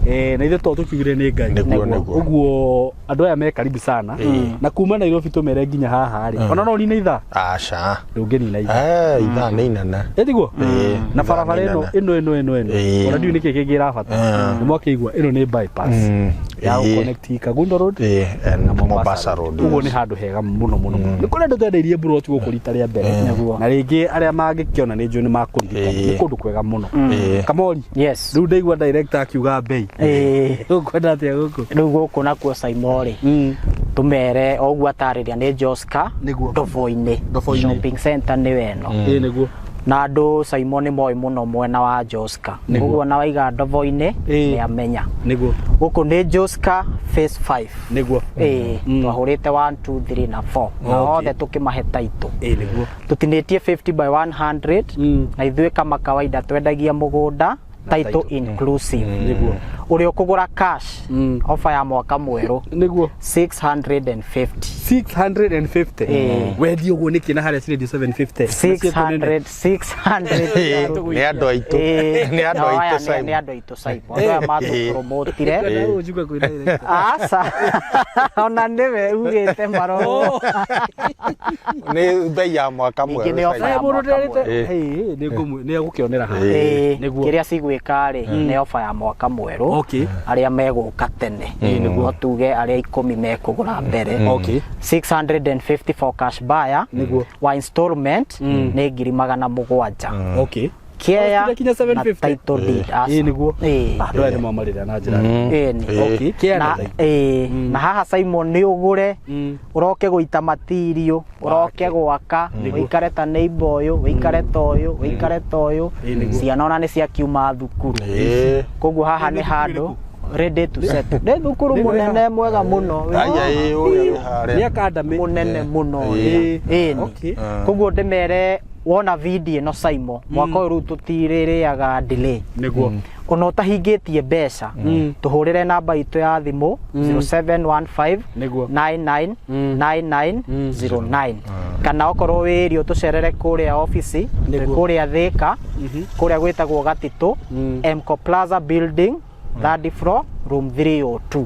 Yeah. Na ithuĩ to tũkiugire nĩ Ngai. Nĩguo, nĩguo. Ũguo andũ aya me karibu sana. Na kuma Nairobi tũmere nginya haha rĩ. Ona no ũnine ithaa. Aca. Ndũngĩnina ithaa. Eh, ithaa nĩ inene. Ĩtiguo? Ĩĩ, Na ithaa barabara nĩ ĩno inene. ĩno ĩno ĩno ĩno. Ĩĩ. Ona ndiũĩ nĩkĩ kĩngĩ ĩrabata. Nĩ mwakĩigua ĩno nĩ bypass ya gũconnect Kangundo Road Ĩĩ, and Mombasa Road. Ũguo nĩ handũ hega mũno mũno mũno. Nĩ kũrĩ andũ twendeirie mburoti gũkũ rita rĩa mbere. Na rĩngĩ arĩa mangĩkĩona nĩ njũĩ nĩ makũririkana. Ĩĩ. Nĩ kũndũ kwega mũno. Ĩĩ. Kamori. Yes. Rĩu ndaigua director akiuga mbei. Ĩĩ. Ũkwenda atĩa gũkũ? Rĩu gũkũ nakuo Caimorĩ, tũmere o ũguo atarĩria nĩ Joska. Nĩguo. Ndobo-inĩ. Ndobo-inĩ. Shopping center nĩyo ĩno. Ĩĩ, nĩguo. Na andũ Caimo nĩ moĩ mũno mwena wa Joska. Nĩguo. Ũguo na waiga Ndobo-inĩ Ĩĩ. nĩ amenya Nĩguo. gũkũ nĩ Joska phase 5. Nĩguo. Ĩĩ, twahũrĩte 1 2 3 na 4 na Okay. othe tũkĩmahe title. Ĩĩ, nĩguo. Tũtinĩtie 50 by 100. Na ithuĩ kama kawaida twendagia mũgũnda title title. inclusive. Nĩguo. Ũrĩa ũkũgũra cash, offer ya mwaka mwerũ, Nĩguo. 650. 650. Ĩĩ. Wendia ũguo nĩkĩ na harĩa cirendio 750? 600 600. Nĩ andũ aitũ. Ĩĩ. Nĩ andũ Nao aya aitũ, Simon. nĩ andũ aitũ Simon. Andũ aya matũpromotire. Ũnjuga kwĩ director. Aca, ona nĩwe ugĩte maroro. Nĩ mbei ya mwaka Ningĩ mwerũ. nĩ offer Simon. ya Eh, mũndũ mwaka nderĩte mwerũ. Ĩĩ, nĩ egũkĩonera haha. Ĩĩ, Nĩguo. kĩrĩa cigwĩka rĩ, nĩ ofa ya mwaka mwerũ. Okay. Arĩa megũka tene, no tuge arĩa 10 mekũgũra mbere, Okay. 650 for cash buyer. Nĩguo. Wa installment nĩ 700,000. Okay. Care Kinya na 750. title deed. Aca. Ĩĩ, nĩguo. Ĩĩ. Andũ aya nĩ mamarĩra na njĩra nene. Ĩĩ, nĩ. Okay, care na, na title. ĩĩ, na haha Simon nĩ ũgũre ũroke gũita matirio, ũroke gwaka, ũikare ta neighbor ũyũ, ũikare ta ũyũ, ũikare ta ũyũ. Ĩĩ, nĩguo. Ciana ona nĩ ciakiuma thukuru. Ĩĩ. Koguo haha nĩ handũ ready to settle, nĩ thukuru mũnene mwega mũno. Aya, ĩĩ, ũrĩa wĩ harĩa. Nĩ academy. Mũnene mũno. Ĩĩ. Ĩĩ nĩ. Okay. Koguo ndĩmere Wona video ĩno, Saimo, mwaka ũyũ rĩu tũtirĩrĩaga delay. Ona ũtahingĩtie mbeca, tũhũrĩre namba itũ ya thimũ 0715 99 9909, kana okorwo wĩ area ũtũcerere kũrĩa obici. Twĩ kũrĩa Thĩka, kũrĩa gwĩtagwo Gatitũ, Mco Plaza building, third floor, room 302.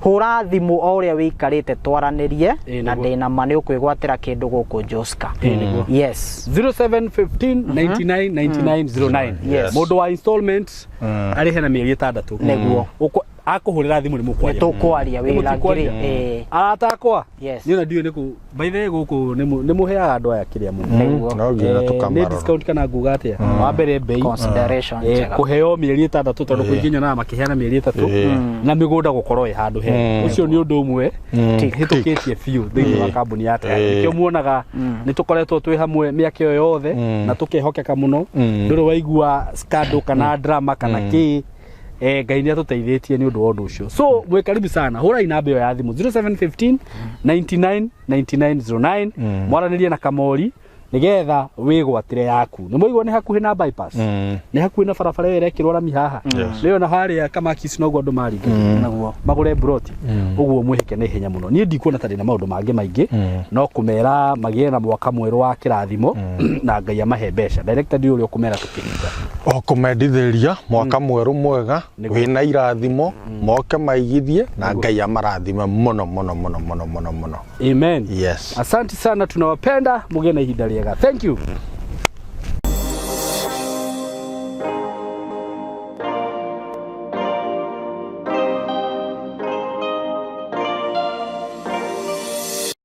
Hũra thimũ o ũrĩa wĩikarĩte, twaranĩrie. Na ndĩna ma nĩ ũkwĩgwatĩra kĩndũ gũkũ Joska. Yes. 0715 99 99 09. Mũndũ wa installment arĩhe na mĩeri 6. Akũhũrĩra thimũ nĩ mũkwaria. Tũkwaria wĩra ngiri, ĩĩ. Arata akwa. Yes. Niĩ ona ndiũĩ nĩkũ, by the way, gũkũ nĩ mũheaga andũ aya kĩrĩa mũno. No nginya. Nĩ Tũkamarora. Discount kana nguga atĩa, wa mbere mbei, Consideration njega. Kũheo mĩeri 6, tondũ kũingĩ nyonaga makĩheana mĩeri 3, na mĩgũnda gũkorwo ĩ handũ he ũcio nĩ ũndũ ũmwe hĩtũkĩtie biũ thĩinĩ wa kambuni ya Tayari. Nĩkĩo muonaga nĩ tũkoretwo twĩ hamwe mĩaka ĩyo yothe na tũkehokeka mũno. Ndũrĩ waigua scandal kana drama kana kĩ. Ngai nĩ atũteithĩtie nĩ ũndũ wa ũndũ ũcio, so mwĩ karibu sana. Hũrai namba ĩyo ya thimũ 0715 99 9909, mwaranĩrie na Kamori nigetha wĩgwatĩre yaku. Nĩ mwaigua nĩ hakuhĩ na bypass, nĩ hakuhĩ na barabara ĩyo ĩrekĩrwo rami haha. Rĩo na harĩa Kamakis noguo andũ maringa magũre broti ũguo, mwĩhĩke na ihenya mũno. Niĩ ndikuona ta ndĩna maũndũ mangĩ maingĩ, no kũmera magĩe na mwaka mwerũ wa kĩrathimo na Ngai amahe mbeca. Director, ndiũĩ ũrĩa ũkũmera tũkĩhinga. O kũmendithĩria mwaka mwerũ mwega wĩna irathimo, moke maigithie na Ngai amarathime mũno mũno mũno mũno mũno mũno. Amen. Yes. Asante sana, tunawapenda, mugĩe na ihinda rĩega. Thank you.